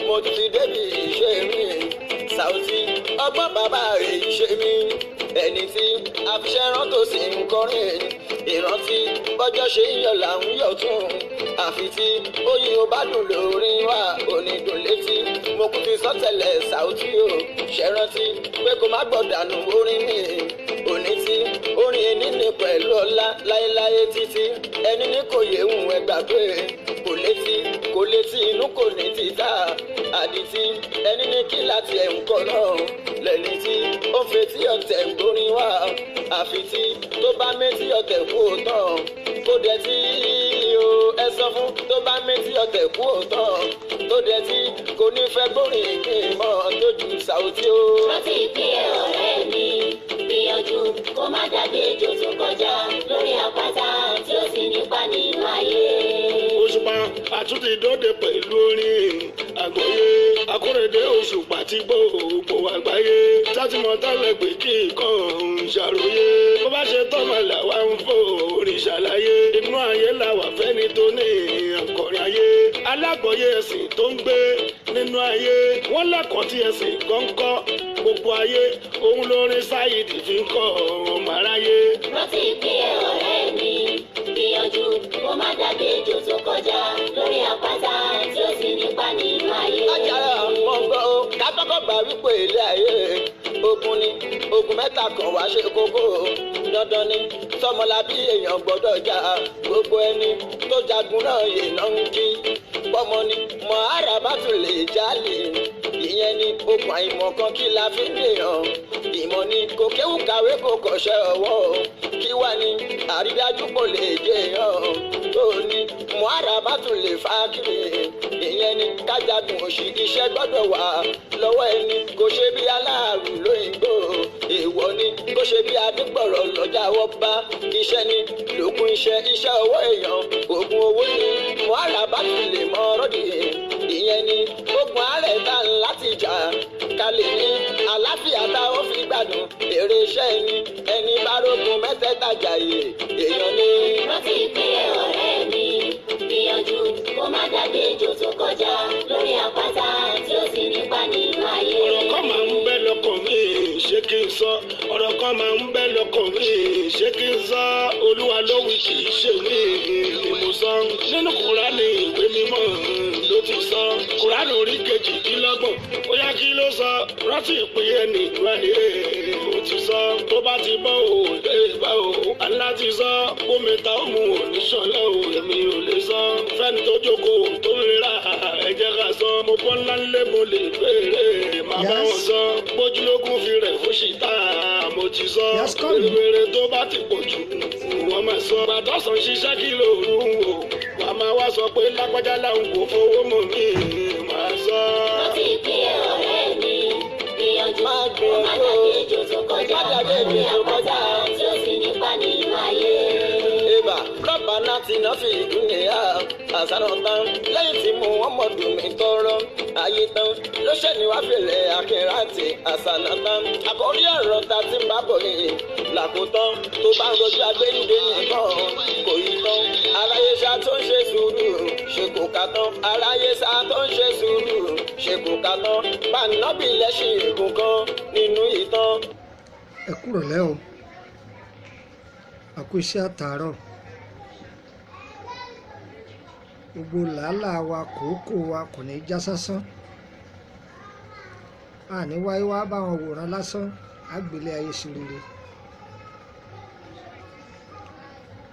Mo tún ti débi ìṣe mi, Saoty ọgbọ́n bàbá rẹ̀ ìṣe mi. Ẹni tí àfiṣẹ́rán tó sì ń kọrin ìrántí bọ́jọ́ ṣe ń yọ̀ là ń yọ̀ tún. Àfi tí oyin ò bá dùn lórí wa onídùn létí. Mo kú ti sọ́tẹ̀lẹ̀ Saoty o, ṣẹ̀rántí pé kó má gbọ̀dànù orin mi. Òní tí orin ẹni ní pẹ̀lú ọlá láéláé títí. Ẹni ní kò yé ń ẹgbà pé kò létí, kò létí inú kò ní títà. Àdìtí ẹni ní kí láti ẹ̀ ń kọ́ náà lẹ́ni tí ó ń fetí ọ̀tẹ̀ ń gbórin wá. Àfi tí tó bá méjì ọ̀tẹ̀ kú ò tán. Kó dẹ̀ tí o ẹ sọ fún tó bá méjì ọ̀tẹ̀ kú ò tán. Tó dẹ̀ tí kò ní fẹ́ gbórin ìgbìmọ̀ tó ju Saoty o. Rántí ìpín ẹ ọ̀rẹ́ mi, gbìyànjú kó má dàbí ejò tó kọjá lórí àpáta tí ó sì nípa nínú ayé. Òṣùpá àtúntì dóde pẹ̀lú orin àgbọ̀yé Akóredé Òṣùpá tí gbogbo àgbáyé sátìmọ̀ tẹ́lẹ̀ pé kí nǹkan ń ṣàròyé bó bá ṣe tọ́mọ làwa ń fò orin ṣàlàyé inú ayé làwà fẹ́ni tó ní akọrin ayé alágbọ̀yé ẹ̀sìn tó ń gbé nínú ayé wọ́n lẹ́kọ̀ọ́ tí ẹ̀sìn kan ń kọ́ gbogbo ayé òun lórin Saheed fi ń kọ́ ọmọ aráyé. Rántí ìpín ẹ ọ̀rẹ́ mi, gbìyànjú kó má dàbí ejò tó kọjá lórí àpáta tí ó sì nípa nínú ayé. Ajára mọ̀ ń gbọ́ ó ká kọ́kọ́ gbà wípé ilé ayé ogun ni, ogun mẹ́ta kan wá ṣe kókó. Dandan ni sọmọlábí èèyàn gbọ́dọ̀ jà, gbogbo ẹni tó jagun náà yèèyàn ń kí. Pọ́mọ ni mọ ara bá tún lè jálè, ìyẹn ni okùn àìmọ̀ kan kí la fi ń dèèyàn. Ìmọ̀ ni kò kéwù kàwé kò kọ̀ṣẹ́ ọwọ́, kí wá ní àrídájú kò lè jẹyàn. Tó ní mọ ara bá tún lè fa kiri, ìyẹn ni kájagun òṣì iṣẹ́ gbọ́dọ̀ wà lọ́wọ́ ẹni. Kò ṣe bí aláàrù lóyìnbó, èèwọ̀ ni kò ṣe bí adégbọ̀rọ̀ lọ́jà wọ́ bá. Iṣẹ́ ni lókun iṣẹ́, iṣẹ́ ọwọ́ èèyàn oògùn owó ni mọ ara bá tún lè mọ ọ̀rọ̀ dì. Ìyẹn ni ogun àárẹ̀ tá ń láti jà ká lè ní àlàáfíà tá ó fi gbádùn èrè iṣẹ́ ẹni. Ẹni bá rógun mẹ́tẹ̀ẹ̀ta jàyè èèyàn ni. Rántí ìpín ẹ ọ̀rẹ́ mi, gbìyànjú kó má dàbí ejò tó kọjá lórí àpáta tí ó sì nípa nínú ayé. Ọ̀rọ̀ kan máa ń bẹ lọ́kàn mi, ṣé kí n sọ? Ọ̀rọ̀ kan máa ń bẹ lọ́kàn mi, ṣé kí n sọ? Olúwa ló wí kì í ṣe mí ni mo sọ. Nínú Kùránì ìwé mímọ́ ló ti sọ. Kùránì orí 28, ó yá kí ló sọ? Rántí ìpín ẹni ìlú ayé ó ti sọ. Tó bá ti bọ́ ò lè bá o. Alá ti sọ. Bómi ta ó mu òní ṣọlẹ̀ o, èmi ò lè sọ. Fẹ́ni tó jókòó tó ń rira, ẹ jẹ́ ká sọ. Mo bọ́ ńlá ńlé mo lè béèrè, màá bá wọn sọ. Bójúlógún fi rẹ̀ fún ṣìtá, mo ti sọ. Yes, come. Wèrè tó bá ti pọ̀ jù, wọ́n máa sọ. Bàtọ́sán ṣiṣẹ́ kí lóòrùn wò. Wàá máa wá sọ pé lágbájá làwọn kò fowó mọ̀ mí, màá sọ. Rántí ìpín ẹ ọ̀rẹ́ mi, gbìyànjú Má kó má dàbí ejò tó kọjá Má dàbí lórí ejò tó àpáta kọjá. tí ó sì nípa nínú ayé. Eba rọ́bà náà ti náà fi ìdúnìyà àṣàrò tán lẹ́yìn tí mo wọ́n mọ̀ dùn mí tọrọ ayé tán ló ṣe ní wá fèlè akínrántì àṣànà tán. Àkórí ọ̀rọ̀ ta ti ń bá bọ̀ yìí làkótán tó bá ń rojú agbẹ́yìndé nìkan kò yí tán. Aráyé ṣá tó ń ṣe sùúrù ṣe kò ká tán. Aráyé ṣá tó ń ṣe sùúrù ṣe kò ká tán. Pàǹnàbí lẹ́ṣin ègùn kan nínú ìtàn. Ẹ kúrọ̀lẹ́ o, àkú iṣẹ́ àtàárọ̀. Gbogbo làálàá wa kòókòó wa kò ní í já sásán. Àní wáyé wá bá wọn wòran lásán, àgbélé ayé sí rere.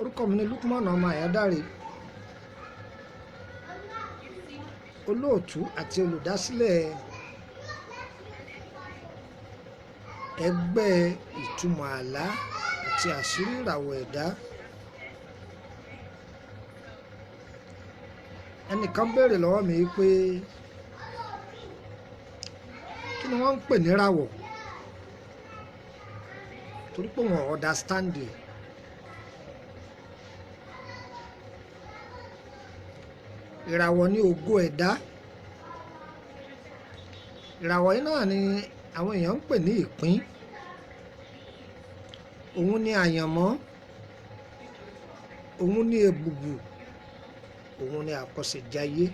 Orúkọ mi ni Lukman ọmọ Àyádáre, olóòtú àti olùdásílẹ̀ ẹgbẹ́ ìtumọ̀ àlá àti àṣírí ìràwọ̀ ẹ̀dá. Ẹnìkan béèrè lọ́wọ́ mi pé kí ni wọ́n ń pè ní ìràwọ̀, torí pé wọ́n understand it. Ìràwọ̀ ni ògo ẹ̀dá. Ìràwọ̀ yìí náà ni àwọn èèyàn ń pè ní ìpín. Òun ni àyànmọ́, òun ni èbùbù, òun ni àkọsẹ̀jayé.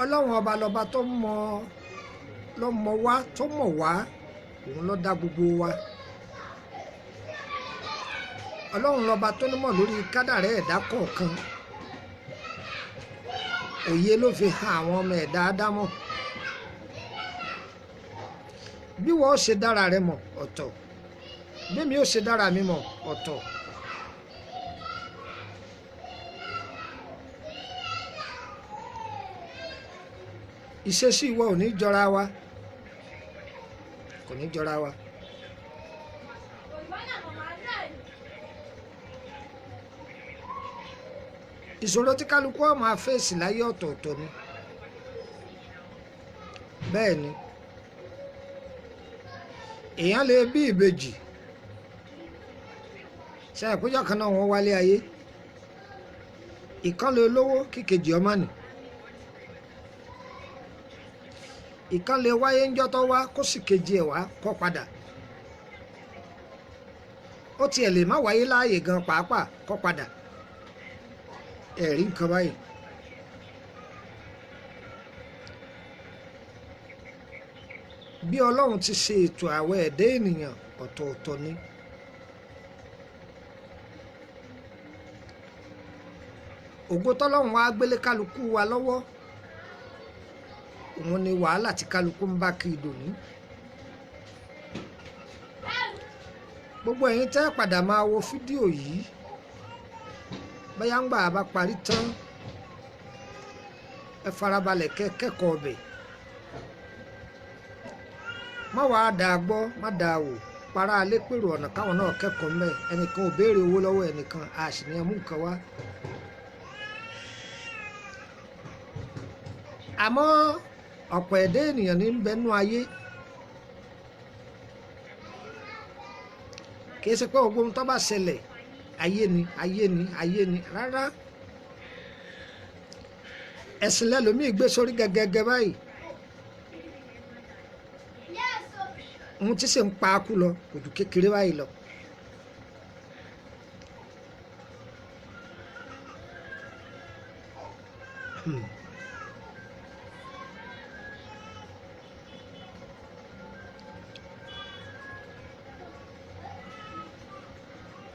Ọlọ́run ọba lọba tó mọ ló mọ wá, tó mọ̀ wá, òun ló dá gbogbo wa. Ọlọ́run lọba tó nímọ̀ lórí kádàrá ẹ̀dá kọ̀ọ̀kan. Òye ló fi hàn àwọn ọmọ ẹ̀dá Ádámọ̀. Bí wọ́n ṣe dára rẹ mọ̀ ọ̀tọ̀, bí mi ó ṣe dára mi mọ̀ ọ̀tọ̀. Ìṣesí ìwọ ò ní jọra wa, kò ní jọra wa. Ìṣòro tí kálukú ó máa fèsì láyé ọ̀tọ̀ọ̀tọ̀ ni. Bẹ́ẹ̀ ni, èèyàn lè bí ìbejì, ṣe àpéjọ kan náà wọ́n wálé ayé, ìkan lè lówó kíkejì ọmọ nì, ìkan lè wáyé ńjọ́ tó wá kó sì kejì ẹ̀ wá kọ́ padà, ó tiẹ̀ lè má wáyé láàyè gan pàápàá kọ́ padà. Ẹ̀rí nǹkan báyìí. Bí Ọlọ́run ti ṣe ètò àwọn ẹ̀dá ènìyàn ọ̀tọ̀ọ̀tọ̀ ni. Ògo tọ́lọ́run wá gbélé kálukú wa lọ́wọ́, òun ni wàhálà tí kálukú ń bá kiri dòní. Gbogbo ẹ̀yin tẹ́ padà máa wo fídíò yìí, bóyá ń gbà bá parí tán, ẹ farabalẹ̀ kẹ́kọ̀ọ́ ọbẹ̀. Má wàá dà á gbọ́, má dà á wò, para alẹ́ pèrò ọ̀nà káwọn náà kẹ́kọ̀ọ́ mẹ́. Ẹnìkan ò béèrè owó lọ́wọ́ ẹnìkan, a sì ní ẹmú nǹkan wá. Àmọ́ ọ̀pọ̀ ẹ̀dá ènìyàn ní ń bẹnú ayé. Kì í ṣe pé gbogbo ohun tó bá ṣẹlẹ̀ ayé ni, ayé ni, ayé ni, rárá. Ẹ̀sìn lẹ́lòmíì gbé sórí gẹ́gẹ́gẹ́ báyìí. Ohun tí sì ń pa akú lọ kò ju kékeré báyìí lọ.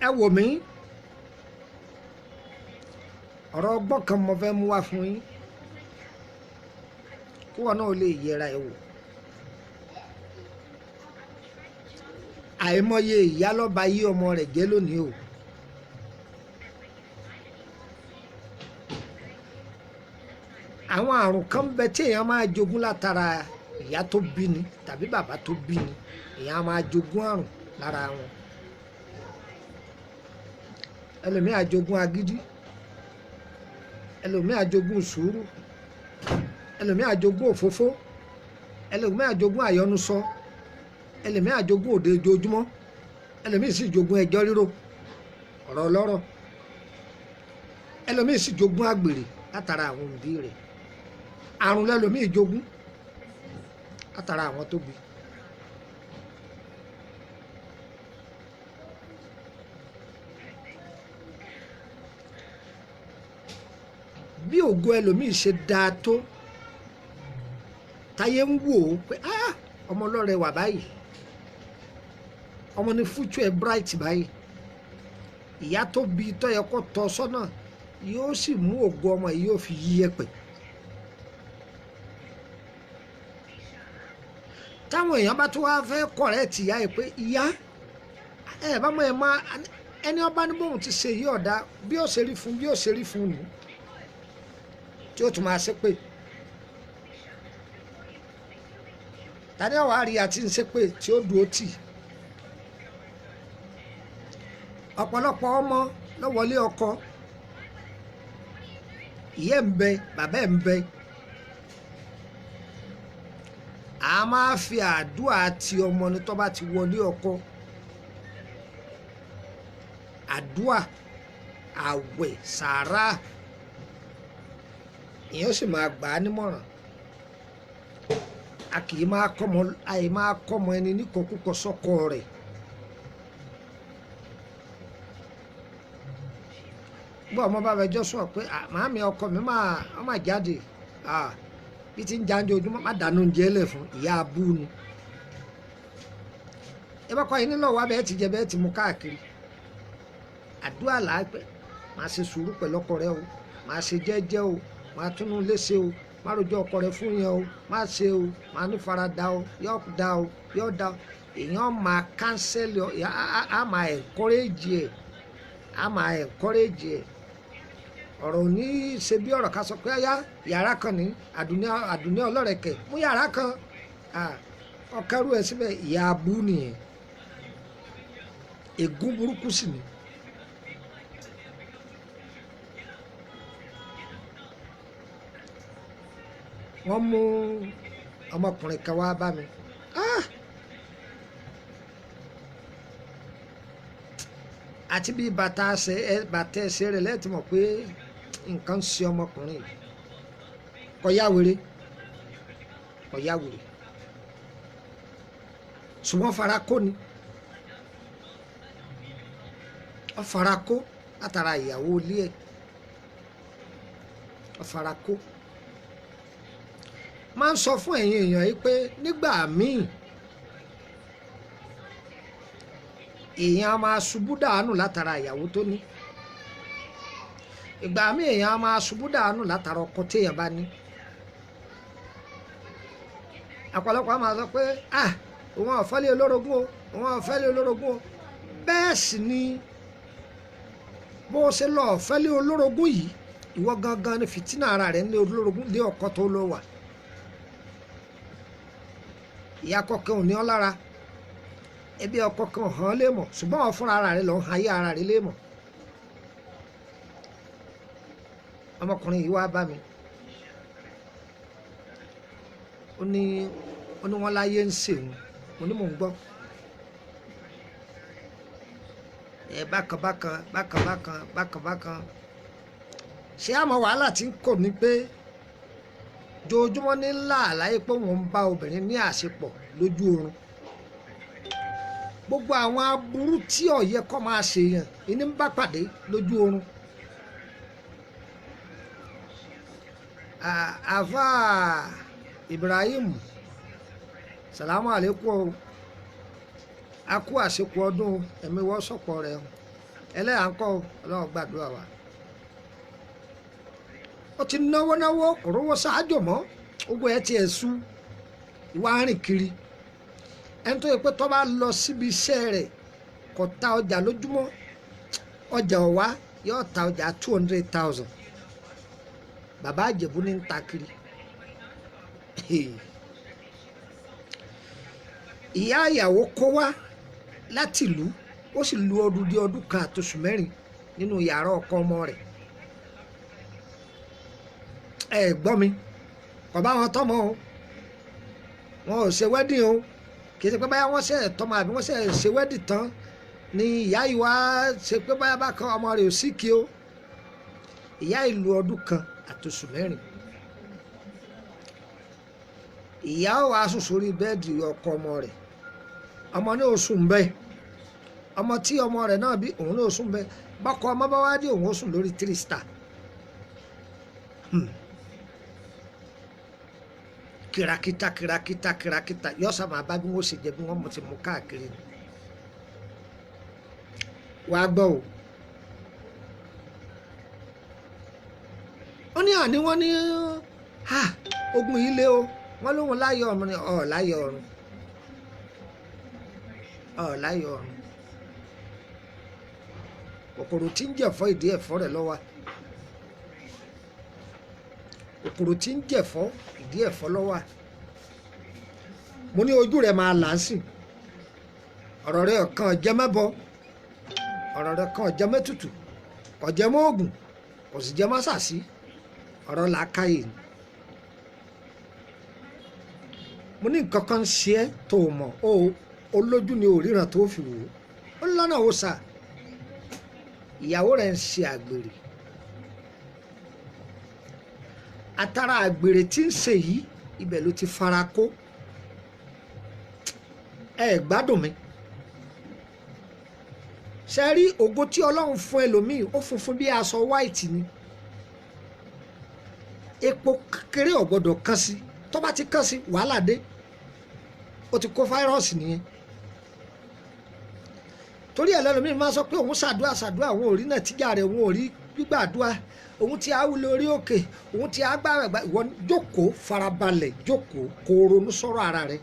Ẹ wò mí, ọ̀rọ̀ ọgbọ́n kan mo fẹ́ mú wá fún yín kí wọn náà lè yẹra ẹ wò. Àìmọye ìyá lọ́ba yí ọmọ rẹ̀ jẹ́ lónìí o. Àwọn àrùn kan ń bẹ tí èèyàn máa jogún látara ìyá tó bí ni tàbí bàbá tó bí ni, èèyàn máa jogún àrùn lára wọn. Ẹlòmíì á jogún agídí, ẹlòmíì á jogún sùúrù, ẹlòmíì á jogún òfófó, ẹlòmíì á jogún àyọnusọ, ẹlòmíì á jogún òde ojoojúmọ́, ẹlòmíì sì jogún ẹjọ́ rírò, ọ̀rọ̀ ọlọ́rọ̀, ẹlòmíì sì jogún àgbèrè látara àwọn òbí rẹ̀. Àrùn lẹlòmíì jogún látara àwọn tó bí. Bí ògo ẹlòmíì ṣe dáa tó, táyé ń wò ó pé ọmọ ọlọ́rẹ̀ wà báyìí, ọmọ ní future ẹ bright báyìí, ìyá tó bí tó yẹ kó tọ́ sọ́nà yóò sì mú ògo ọmọ yìí yóò fi yí ẹ̀pẹ̀. Táwọn èèyàn bá tún wá fẹ́ kọ̀rẹ́ẹ̀tì ìyá yìí pé ìyá ẹ bá mọ ẹ má ẹni ọba ní bóun ti ṣe yí ọ̀dà bí ó ṣe rí fún bí ó ṣe rí fún nù, tí ó tún máa ṣe pé tani ọ̀wá rí àti ń ṣe pé tí ó dúró tì. Ọ̀pọ̀lọpọ̀ ọmọ ló wọlé ọkọ, ìyá ń bẹ, bàbá ń bẹ, a máa fi àdúrà ti ọmọ ní tó bá ti wọlé ọkọ, àdúrà, àwẹ̀, sàárà, èèyàn sì máa gbà á nímọ̀ràn. A kì í máa kọ́mọ, àì máa kọ́mọ ẹni níkọkúkọ sọ́kọ rẹ̀. Gbọ́ ọmọ bá fẹjọ́ sùn pé màámi ọkọ mi máa jáde, Bí ti ń já ojoojúmọ́, má dáná oúnjẹ lẹ̀ fún ìyá abú ni. Ẹ bá kọ́ yín nílò wá bẹ́ẹ̀ ti jẹ bẹ́ẹ̀ ti mú káàkiri. Àdúrà làápẹ́, máa ṣe sùúrù pẹ̀lú ọkọ rẹ o, máa ṣe jẹ́jẹ́ o, máa túnú léṣe o, má rojọ́ ọkọ rẹ fún yẹn o, má ṣe o, má ní farada o, yọ da o, yọ da o. Èèyàn máa kánsẹ́lì ọ, á máa encourage ẹ̀, á máa encourage ẹ̀. Ọ̀rọ̀ ò ní ṣe bí ọ̀rọ̀ ká sọ pé yá yàrá kan ní àdùnní ọlọ́rẹ̀kẹ̀ mú yàrá kan, ọkẹ́rù ẹ̀ síbẹ̀. Ìyá abú nìyẹn, ègún burúkú sì ni. Wọ́n mú ọmọkùnrin kan wá bá mi. Àti bí bàtà ẹsẹ̀ rẹ̀ lẹ́ẹ̀tì mọ̀ pé nǹkan ń ṣe ọmọkùnrin yìí. Kò yá wèrè, kò yá wèrè, ṣùgbọ́n fara kó ni. Ó fara kó látara ìyàwó ilé ẹ̀, ó fara kó. Máa ń sọ fún ẹ̀yin èèyàn yìí pé nígbà míì èèyàn á máa ṣubú dànù látara ìyàwó tó ní. Ìgbà míì èèyàn á máa ṣubú dànù látara ọkọ téèyàn bá ní. Àpọ̀lọpọ̀ á máa sọ pé ah, òun ò fẹ́ lé olórogún o, òun ò fẹ́ lé olórogún o. Bẹ́ẹ̀ sì ni bó o ṣe lọ fẹ́ lé olórogún yìí, ìwọ gangan ni fìtínà ara rẹ̀ ń lé olórogún lé ọkọ tó lọ wà. Ìyá kọ̀ọ̀kan ò ní ọ́ lára, ẹbí ọkọ kan hàn lé mọ̀, ṣùgbọ́n ọ̀ fúnra ara rẹ̀ lọ́ọ́ han ayé ara rẹ̀ lé mọ̀. Ọmọkùnrin yìí wá bá mi, ó ní wọ́n láyé ń ṣèwọ̀n. Mo ní mò ń gbọ́ ẹ bákan bákan bákan bákan bákan bákan. Ṣé àmọ́ wàhálà tí ń kò ní pé jojúmọ́ ní ńlá àláyé pé òun ń bá obìnrin ní àṣepọ̀ lójú oorun. Gbogbo àwọn aburú tí ó yẹ kó máa ṣèyàn ìní ń bá pàdé lójú oorun. Àfà Ibrahim, salamu aleykum o, a kú àṣepọ̀ ọdún, ẹ̀mí wọ́n sọ̀pọ̀ rẹ̀ o, ẹlẹ́yà ń kọ́ Ọlọ́run gbàdúrà wa. Ó ti náwó náwó, kò rówó ṣáájò mọ́, gbogbo ẹ̀ tiẹ̀ sú, ìwà rìn kiri. Ẹni tó yẹ pé tó bá lọ síbi iṣẹ́ rẹ̀ kò ta ọjà lójúmọ́, ọjà ọ̀wá yóò ta ọjà 200,000. Bàbá Ìjẹ̀bú ní ń ta kiri. Ìyá ìyàwó kó wá láti ìlú, ó sì lu ọdún di ọdún kan àtòṣù mẹ́rin nínú yàrá ọkọ ọmọ rẹ̀. Ẹ gbọ́ mi, kò bá wọn tọ́mọ o, wọn ò ṣe wedding o. Kì í ṣe pé báyà wọ́n ṣe tọ́mọ àbí wọ́n ṣe ṣe wedding tán ni ìyá yìí wá ṣe pé báyà bá kan ọmọ rẹ̀ ò sí kí o. Ìyá yìí lu ọdún kan àtòṣù mẹ́rin. Ìyá ò wá sùn sórí bẹ́ẹ̀dì ọkọ ọmọ rẹ̀, ọmọ náà ò sùn bẹ́ẹ̀, ọmọ tí ọmọ rẹ̀ náà bí òun náà ò sùn bẹ́ẹ̀. Bọ́kọ ọmọ bá wá dé, òun ó sùn lórí 3 star. Kìràkìtà kìràkìtà kìràkìtà yọ sá máa bá bí wọ́n ṣe jẹ bí wọ́n ti mú káàkiri ni. Wàá gbọ́ o. Ó ní àní wọ́n ní ogun yìí lé o, wọ́n lóun láyọ̀ ọ̀run ni. Ọ̀ láyọ̀ ọ̀run, ọ̀ láyọ̀ ọ̀run. Kòkòrò tí ń jẹ̀fọ́ ìdí ẹ̀fọ́ rẹ̀ lọ́wọ́. Kòkòrò tí ń jẹ̀fọ́ ìdí ẹ̀fọ́ lọ́wọ́. Mo ní ojú rẹ̀ máa là ń sìn. Ọ̀rọ̀ rẹ̀ kan jẹ́ mẹ́bọ, ọ̀rọ̀ rẹ̀ kan jẹ́ mẹ́tutù, kò jẹ́ mọ́ ògùn, kò sì jẹ́ mọ́sàsí. Ọ̀rọ̀ làákàyè ni. Mo ní nǹkan kan ṣe ẹ́ tó o mọ̀, o olójú ni òríran tó fi wò ó. Ó ní lọ́nà wo sà? Ìyàwó rẹ̀ ń ṣe àgbèrè. Àtàrà àgbèrè tí ń ṣe yìí, ibẹ̀ ló ti fara kó. Ẹ gbádùn mi. Ṣe rí ògo tí Ọlọ́run fún ẹlòmíì, ó funfun bí aṣọ white ni. Epo Kékeré ò gbọ́dọ̀ kán sí. Tó bá ti kán sí, wàhálà dé, ó ti kó fáírọ́ọ̀sì nìyẹn. Torí ẹ̀ lẹ́nu mi máa sọ pé òun ṣàdúrà ṣàdúrà, òun ò rí náà tíjà rẹ̀, òun ò rí gbígbàdúrà, òun ti áwùlé orí òkè, òun ti agbára ìgbà. Ìwọ jókòó, farabalẹ̀, jókòó kó ronú sọ̀rọ̀ ara rẹ̀,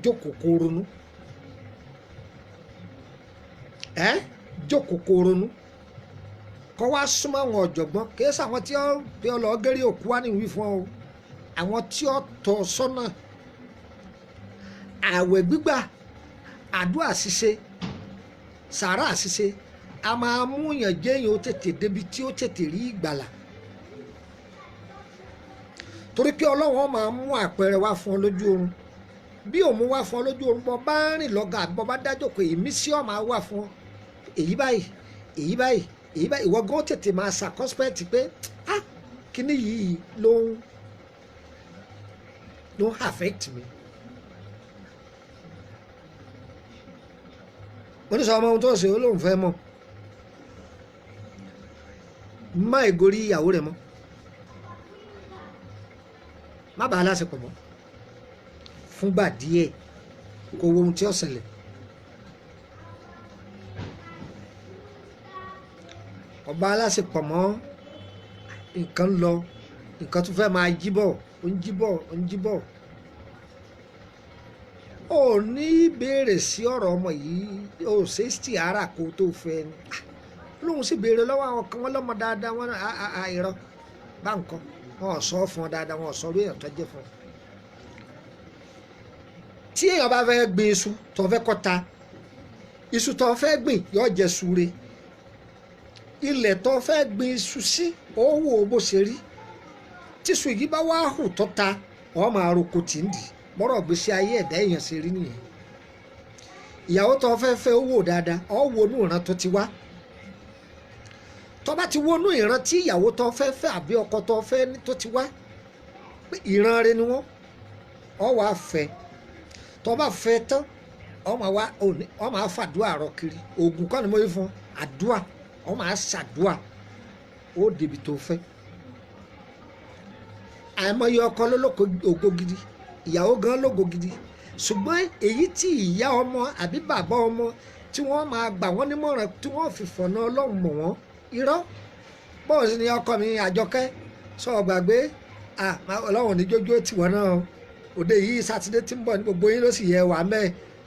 jókòó kó ronú, ẹ́ jókòó kó ronú, kọ́ wá súnmọ́ àwọn ọ̀jọ̀gbọ́n. Kìí sàwọn tí ó bí ọlọ́gẹ́rì òkú wá ní ìwí fún ọ, àwọn tí ó tọ́ sọ́nà. Ààwẹ̀ gbígbà, àdúrà ṣíṣe, sàárà ṣíṣe, a máa mú yàn jẹ́yìn ó tètè débi tí ó tètè rí ìgbàlà, torí pé Ọlọ́run máa mú àpẹẹrẹ wá fún ọ lójú oorun. Bí òun wá fún ọ lójú oorun, bọ́ bá rìn lọ́gà àbí bọ́ bá dájókòó, ìmísí ọ̀ máa wà fún ọ. Èyí báyìí, èyí báyìí, èyí báyìí, ìwọ gan tètè máa ṣàkọ́spẹ́ẹ̀tì pé ah, kíní yìí ló ń affect mi. Oníṣẹ́ ọmọ ohun tó ṣe, ó lóun fẹ́ mọ̀ má ìgorí ìyàwó rẹ̀ mọ́, má bàa láṣepọ̀ mọ́ fúngbà díẹ̀, kó wo ohun tí ó ṣẹlẹ̀. Ọba aláṣepọ̀ mọ́, nǹkan ń lọ, nǹkan tó fẹ́ máa jíbọ̀, ó ń jíbọ̀, ó ń jíbọ̀. Ó ní béèrè sí ọ̀rọ̀ ọmọ yìí, ó ṣe é sí ara kó tó fẹ́ ni. Lóun sì béèrè lọ́wọ́ àwọn kan, wọ́n lọ́mọ dáadáa, wọ́n irọ́ bá nǹkan, wọn ò sọ fún ọ dáadáa, wọn ò sọ orí èèyàn tó jẹ́ fún ọ. Tí èèyàn bá fẹ́ gbin iṣu tó fẹ́ kọ́ ta iṣu tó fẹ́ gbìn, yóò jẹ sure. Ilẹ̀ tó fẹ́ gbin iṣu sí, ó wò ó bó ṣe rí. Tíṣu yìí bá wá hù tó ta, ọ máa roko tì ń dì. Bọ́rọ̀ gbèsè ayé ẹ̀dá èèyàn ṣe rí nìyẹn. Ìyàwó tó fẹ́ fẹ́, ó wò dáadáa, ọ wo inú ìran tó ti wá. Tó bá ti wo inú ìran tí ìyàwó tó fẹ́ fẹ́ àbí ọkọ tó fẹ́ tó ti wá, pé ìran rẹ ni wọ́n, ọ wàá fẹ́. Tó bá fẹ́ tán, ọ máa wá, ọ máa fàdúrà rọ kiri. Oògùn kọ́ ni mo yí fún àdúrà, ọ máa ṣàdúrà, ó débi tó fẹ́. Àìmọye ọkọ lólóko ògo gidi, ìyàwó gan lógo gidi, ṣùgbọ́n èyí tí ìyá ọmọ àbí bàbá ọmọ tí wọ́n máa gbà wọ́n nímọ̀ràn tí wọ́n fi fọ̀nà Ọlọ́run mọ̀ wọ́n, irọ́. Bọ́ọ̀ sì ni ọkọ mi Àjọkẹ́ sọ gbàgbé, Ọlọ́run ní jójó tiwọn náà. Òde yìí sátidé tí ń bọ̀ ní gbogbo yín ló sì yẹ wà mẹ́.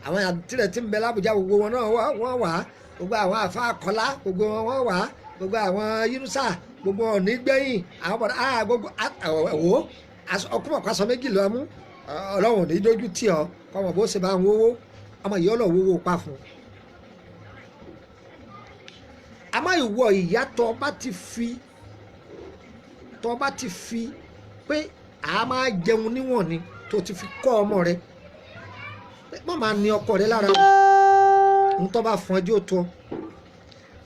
Àwọn àtìrẹ̀ tí ń bẹ lábújá gbogbo wọn náà wọ́n wà, gbogbo àwọn àfa Kọ́lá gbogbo wọn wọ́n wà, gbogbo àwọn Yínúsà gbogbo wọn ní gbẹ̀yìn àwọn bọ̀dọ̀ gbogbo wò ọkùnrin ọ̀kọ́ aṣọ méjì lọ mú. Ọlọ́run ní dójú tì ọ́, kọ́mọ bó ṣe bá ń wówó ọmọ yìí ọlọ́ wówó pa fún un. Àmọ́ ìwọ ìyá, tó bá ti fi tó bá ti fi pé a máa jẹun níwọ̀n ni, tó ti fi kọ́ ọmọ rẹ, má máa ní ọkọ rẹ lára ń tọ́ bá fún ẹjọ́ tó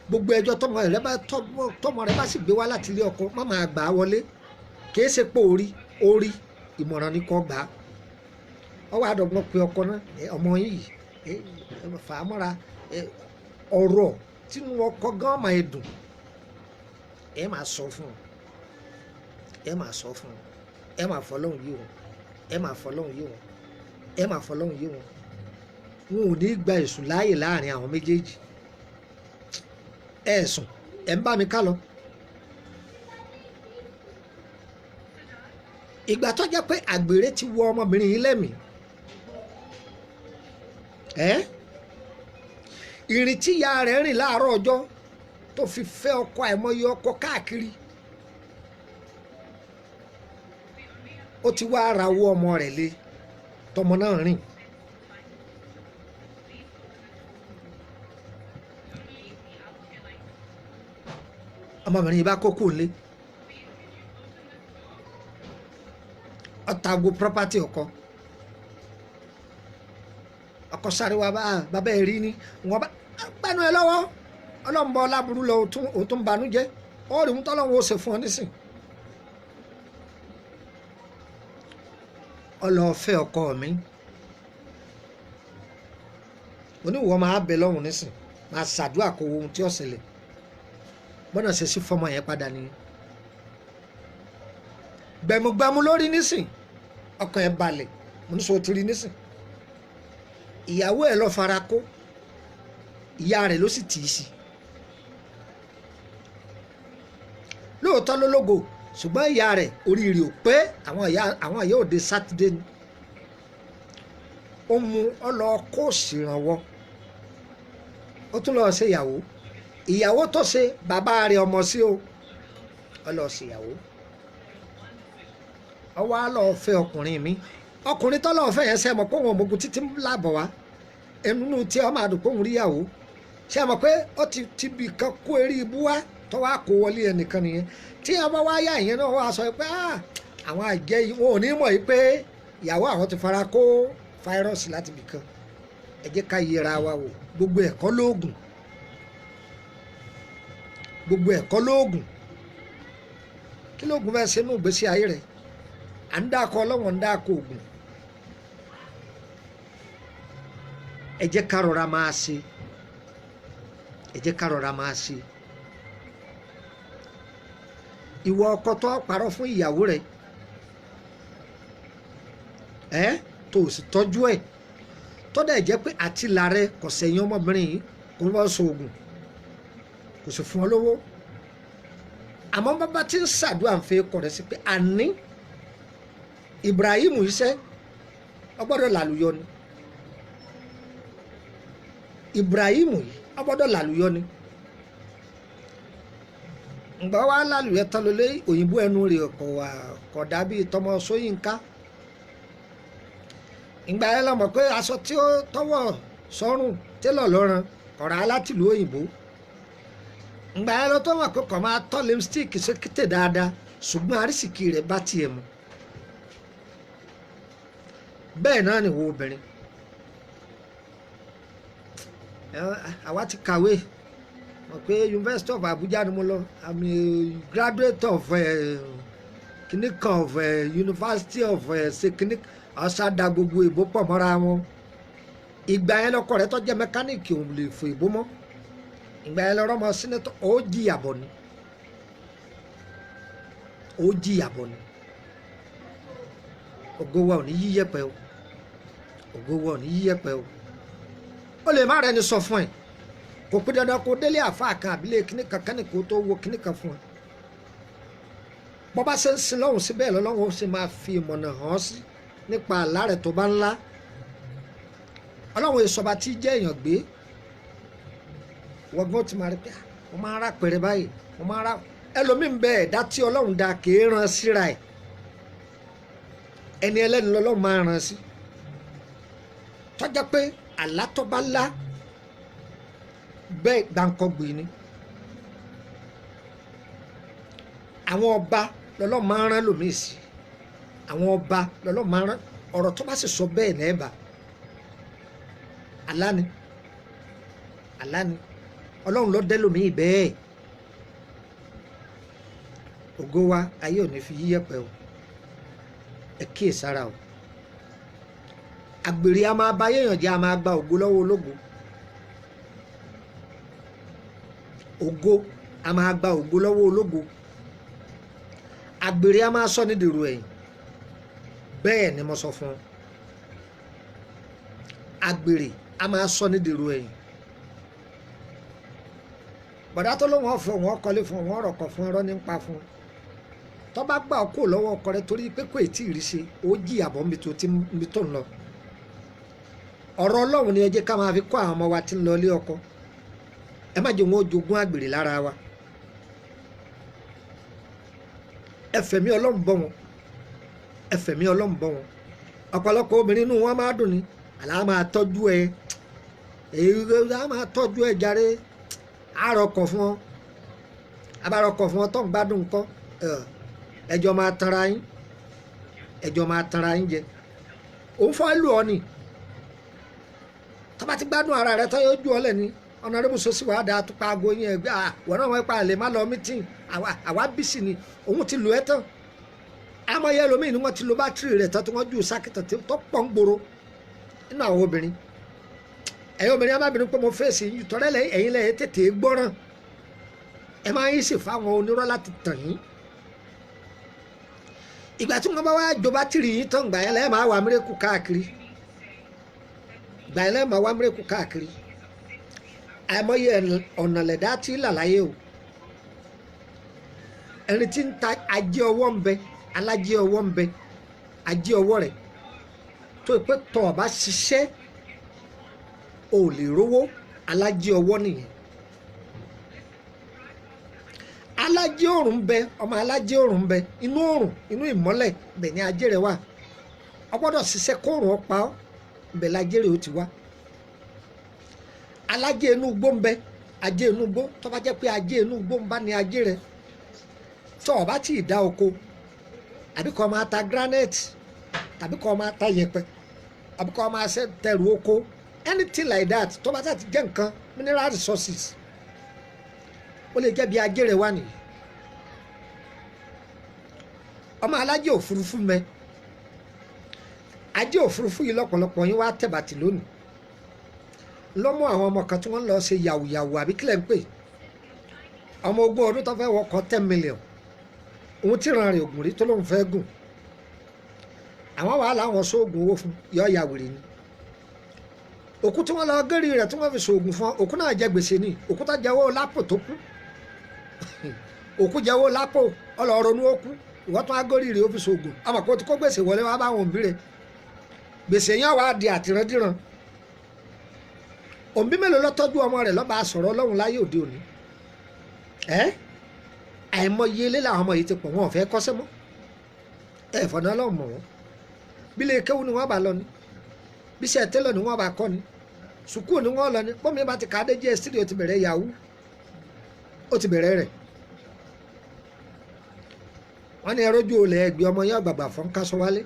gbogbo ẹjọ́ tọmọ rẹ bá sì gbé wá láti ilé ọkọ, má máa gbà á wọlé. Kìí ṣe pé orí orí ìmọ̀ràn ni kò gbà á. Ọwọ́ àdọ́gbọ́n pe ọkọ náà, ọmọ yìí fà á mọ́ra, ọ̀rọ̀ tínú ọkọ gan máa dùn, ẹ máa sọ fún un, ẹ máa sọ fún un, ẹ máa fọlọ́hún yé wọn, ẹ máa fọlọ́hún yé wọn, ẹ máa fọlọ́hún yé wọn. Wọn ò ní gba èṣù láàyè láàrin àwọn méjèèjì. Ẹ sùn, ẹ ń bá mi ká lọ. Ìgbà tó jẹ́ pé àgbèrè ti wọ ọmọbìnrin yìí lẹ́mìí, ẹ́ ìrìn tí ìyá rẹ̀ rìn láàárọ̀ ọjọ́ tó fi fẹ́ ọkọ, àìmọye ọkọ káàkiri, ó ti wá ara wọ ọmọ rẹ̀ lé tọmọ náà rìn. Ọmọbìnrin yìí bá kókó lé, ọ̀tàgò property ọkọ, ọkọ sáré wa bá bàbá ẹ rí ni wọn bá gbanu ẹ lọ́wọ́. Ọlọ́mọba ọláburú lọ, òtún tún banújẹ́ ó rí ohun tọ́lọ́run ó ṣe fún ọ nísìn. Ọlọ́ọ̀fẹ́ ọkọ mi oníwọ̀ máa bẹ lọ́hùn nísìn, máa ṣàdúrà kó ohun tí ó ṣẹlẹ̀ gbọ́dọ̀ ṣe sí fọmọ yẹn padà nìyẹn. Gbẹmugbẹmu lórí nísìn, ọkàn ẹ̀ balẹ̀. Mo ní sọ ti rí nísìn, ìyàwó ẹ̀ lọ fara kó, ìyá rẹ̀ ló sì tì í sí. Lóòótọ́ ló lógo, ṣùgbọ́n ìyá rẹ̀ oríire ò pé. Àwọn ìyá òde sátidé ni ó mú ọ lọ kó ṣèrànwọ́, ó tún lọ ṣe ìyàwó. Ìyàwó tó ṣe bàbá rẹ̀ ọmọ sí o, ọ lọ ṣe ìyàwó, ọ wá lọ fẹ́ ọkùnrin mi. Ọkùnrin tó lọ fẹ́ yẹn, ṣe mọ̀ pé òun òmùgún títí láàbọ̀ wá inú tí ọmọ àdùn kóhun rí ìyàwó, ṣe mọ̀ pé ó ti bì kan kó eré ibú wá tó wá kó wọlé ẹnìkan nìyẹn. Tí ọba wá yá ìyẹn náà wá sọ pé àwọn àjẹ́ wọn ò ní mọ̀ yìí pé ìyàwó àwọn ti fara kó fáírọ́ọ̀sì láti bì kan. Ẹ jẹ́ ká yẹra wa wò. Gbogbo ẹ̀kọ́ lóògùn, gbogbo ẹ̀kọ́ lóògùn. Kí lóògùn fẹ́ ṣe nínú ìgbésí ayé rẹ̀? À ń dáko ọlọ́wọ̀n, ń dáko ògùn. Ẹ jẹ́ ká rọra máa ṣe, ẹ jẹ́ ká rọra máa ṣe. Ìwọ ọkọ tó parọ́ fún ìyàwó rẹ̀ ẹ tó o sì tọ́jú ẹ̀, tó dẹ̀ jẹ́ pé àtìlà rẹ kò sẹ̀yìn ọmọbìnrin yìí, kò bá sọ oògùn, kò sì fún ọ lówó, àmọ́ bàbá tí ń ṣàdúrà ń fẹ́ kọ̀ rẹ̀ sí pé àní Ibrahim iṣẹ́ ọgbọ́dọ̀ làlùyọ ni. Ibrahim yìí ọgbọ́dọ̀ làlùyọ ni. Ǹgbà wa lálùyẹ tán ló lé òyìnbó ẹnu rẹ̀ kò wà kò dàbí tọmọ Ṣóyínká. Ìgbà yẹn lọmọ pé aṣọ tí ó tọwọ́ sọ́rùn télọ̀ lọ́rùn kọ̀ọ̀rọ̀ alátìlú òyìnbó. Ìgbà yẹn lọ tó mọ̀ pé kò máa tọ́ lipstick sókítè dáadáa, ṣùgbọ́n àrísìkì rẹ̀ bá tiẹ̀ mu. Bẹ́ẹ̀ náà ni wo obìnrin. Àwa ti kàwé mọ̀ pé University of Abuja ni mo lọ. I'm a graduate of kìnnì kan of University of ṣe kìnnì ọ̀sádà, gbogbo ìbò pọ̀ mọ́ra wọn. Ìgbà yẹn lọkọ rẹ tó jẹ́ mẹkáníìkì òun lè fò ìbò mọ́. Ìgbà yẹn lọ́rọ́ mọ sínétọ̀, ó jìyà bọ̀ ni, ó jìyà bọ̀ ni. Ògo wa ò ní yíyẹ̀pẹ̀ o, ògo wa ò ní yíyẹ̀pẹ̀ o. Ó lè má rẹni sọ fún ẹ, kò pé dandan kó délé àfáà kan àbílẹ̀ kíní kan kánì kó tó wo kíní kan fún ẹ. Bọ́ bá ṣe ń sin lọ́hùn sí bẹ́ẹ̀ lọ́lọ́hùn ó sì máa fi ìmọ̀nà hàn sí nípa àlá rẹ̀ tó bá ńlá. Ọlọ́run ìsọba tí jẹ́ èèyàn gbé wọ́gbọ́n ti máa rí pé mo máa ń rà pẹ̀rẹ̀ báyìí, mo máa ń rà. Ẹlòmíín bẹ ẹ̀dá tí ọlọ́run dá kì í ran síra ẹ̀, ẹni ẹlẹ́ni lọ́lọ́run máa ran sí. Tọ́jà pé àlá tó bá lá bẹ́ẹ̀ gbàǹkọ́gbìn ni. Àwọn ọba lọ́lọ́run máa ń rán lòmíì sí, àwọn ọba lọ́lọ́run máa ń rán. Ọ̀rọ̀ tó bá sì sọ bẹ́ẹ̀ lẹ́ẹ̀bà, àlá ni, àlá ni. Ọlọ́run ló dẹ́ lòmíì bẹ́ẹ̀. Ògo wa ayé ò ní fi yíyẹ̀pẹ̀ o, ẹ kíyèsára o. Àgbèrè a máa ba yéèyàn jẹ́, a máa gba ògo lọ́wọ́ ológo. Ògo a máa gba ògo lọ́wọ́ ológo. Àgbèrè a máa sọ ní dèrò ẹ̀yìn. Bẹ́ẹ̀ ni mo sọ fún ọ. Àgbèrè a máa sọ ní dèrò ẹ̀yìn. Bọ̀dá tó lóun ọ̀fọ̀ wọn kọ́lé fún wọn, ọ̀rọ̀ kọ̀ fún ẹ̀rọ nípa fún tó bá gbà kó lọ́wọ́ ọkọ rẹ torí pé kò tí ì rí ṣe, ó jìyà bọ́ níbi tó ń lọ. Ọ̀rọ̀ Ọlọ́run ni ẹ jẹ́ ká máa fi kọ́ àwọn ọmọ wa tí ń lọ ilé ọkọ. Ẹ má jẹ́ wọn ó jogún àgbèrè lára wa. Ẹ fẹ̀mí Ọlọ́run bọ́ wọn, ẹ fẹ̀mí Ọlọ́run bọ́ wọn. Ọ̀pọ̀lọpọ̀ obìnrin inú wọn máa dùn ni, àlá máa tọ́jú ẹ, èyí á máa tọ́jú ẹ jàre, àròkọ̀ fún ọ, abárọkọ̀ fún ọ tó ń gbádùn ńkọ́. Ẹjọ́ máa tanra yín, ẹjọ́ máa tanra yín jẹ. Òun fọ́ lù ọ ni tó bá ti gbádùn ara rẹ tó yóò ju ọ lẹ́ni. Ọ̀nàrẹ́bù sọ́sì wàá dáa tó pa aago yín ẹgbẹ́ àwọn náà wọ́n pa àlè má lọ mítìn, àwa bísí ni òun ti lù ẹ́ tán. Amọ̀yẹ ẹlòmíì ni wọ́n ti lo bátìrì rẹ̀ tán tí wọ́n ju sákìtàn tó pọ̀ ń gbòòrò nínú àwọn obìnrin. Ẹ̀yin obìnrin amábìnrin pé mo fèsì yín tọ́lẹ̀ ẹ̀yin lẹ́yìn tètè gbọ́ràn. Ẹ máa ń sì fáwọn onírọ́ láti tàn yín. Ìgbà tí wọ́n bá wá jó bátìrì yín tán, gbà yẹn lẹ́ẹ̀ máa wá miracle káàkiri, gbà yẹn lẹ́ẹ̀ máa wá miracle káàkiri. Àìmọye ọ̀nà lẹ̀dá tí làlàyé o. Ẹni tí ń ta ajé ọwọ́ ń bẹ, alájẹ ọwọ́ ń bẹ, ajé ọwọ́ rẹ̀ tó pé tọ́ ọ bá ṣiṣẹ́ o lè rówó, alájẹ ọwọ́ nìyẹn. Alájẹ òrùn ń bẹ, ọmọ alájẹ òrùn ń bẹ, inú òrùn, inú ìmọ́lẹ̀ bẹ̀ ni ajé rẹ̀ wà. Ọ gbọ́dọ̀ ṣiṣẹ́ kóòrùn ọ pa ọ́, bẹ̀ lajé rẹ̀ ó ti wá. Alájẹ inú igbó ń bẹ, ajé inú igbó. Tó bá jẹ́ pé ajé inú igbó ń bá ní ajé rẹ̀, tó o bá tí ì dá oko, àbí kó máa ta granite, tàbí kó máa ta yẹ̀pẹ̀, àbí kó máa ṣe tẹrù oko, anything like that, tó bá ti jẹ́ nǹkan mineral resources, ó lè jẹ́ bí ajé rẹ̀ wà nìyí. Ọmọ alájẹ òfurufú mẹ, ajé òfurufú yìí lọ́pọ̀lọpọ̀ yín wá tẹ̀bàtì lónìí lọ́mọ. Àwọn ọmọ kan tí wọ́n lọ ṣe yàwùyàwù, àbí kílẹ̀ ń pè, ọmọ 20 ọdún tó fẹ́ wọkọ̀ 10 million, òun tí ìran rẹ̀ ògùn rí tó lóun fẹ́ gùn, àwọn wàhálà àwọn sóògùn owó fún yọ ya wèrè ni. Òkú tí wọ́n lọ gẹ́rì rẹ̀ tí wọ́n fi sóògùn fún, òkú náà jẹ gbèsè ni. Òkú tó jẹ́wọ́ lápò tó kú, òkú jẹ́wọ́ lápò ọlọ́ọ̀rọ̀nù ó kú. Ìwọ́n tún agórí rẹ̀ ó fi sóògùn, ọmọ kó tí kó gbèsè wọlé wá bá àwọn òbí rẹ̀, gbèsè yẹn wàá di àtìrandíran. Òbí mélòó ló tọ́jú ọmọ rẹ̀ lọ́ba sọ̀rọ̀ Ọlọ́run láyé òde òní? Ẹ́ àìmọye ilé làwọn ọmọ yìí ti pọ̀, wọn ò fẹ́ kọ́ṣẹ́ mọ́. Ẹ fọ̀nà Ọlọ́run mọ̀ wọ́n. Bí ilé kéwú ni wọ́n bá lọ ni, bí iṣẹ́ télọ̀ ni wọ́n bá kọ́ ni, sùkúù ni wọ́n lọ ni. Bọ́mi bá ti kà á dé JS3, ó ti bẹ̀rẹ̀ yahoo, ó ti bẹ̀rẹ̀ rẹ̀. Wọ́n ní ẹrọ́jú olè ẹgbẹ́ ọmọ yẹn gbàgbà fọ́n kásọ wálé.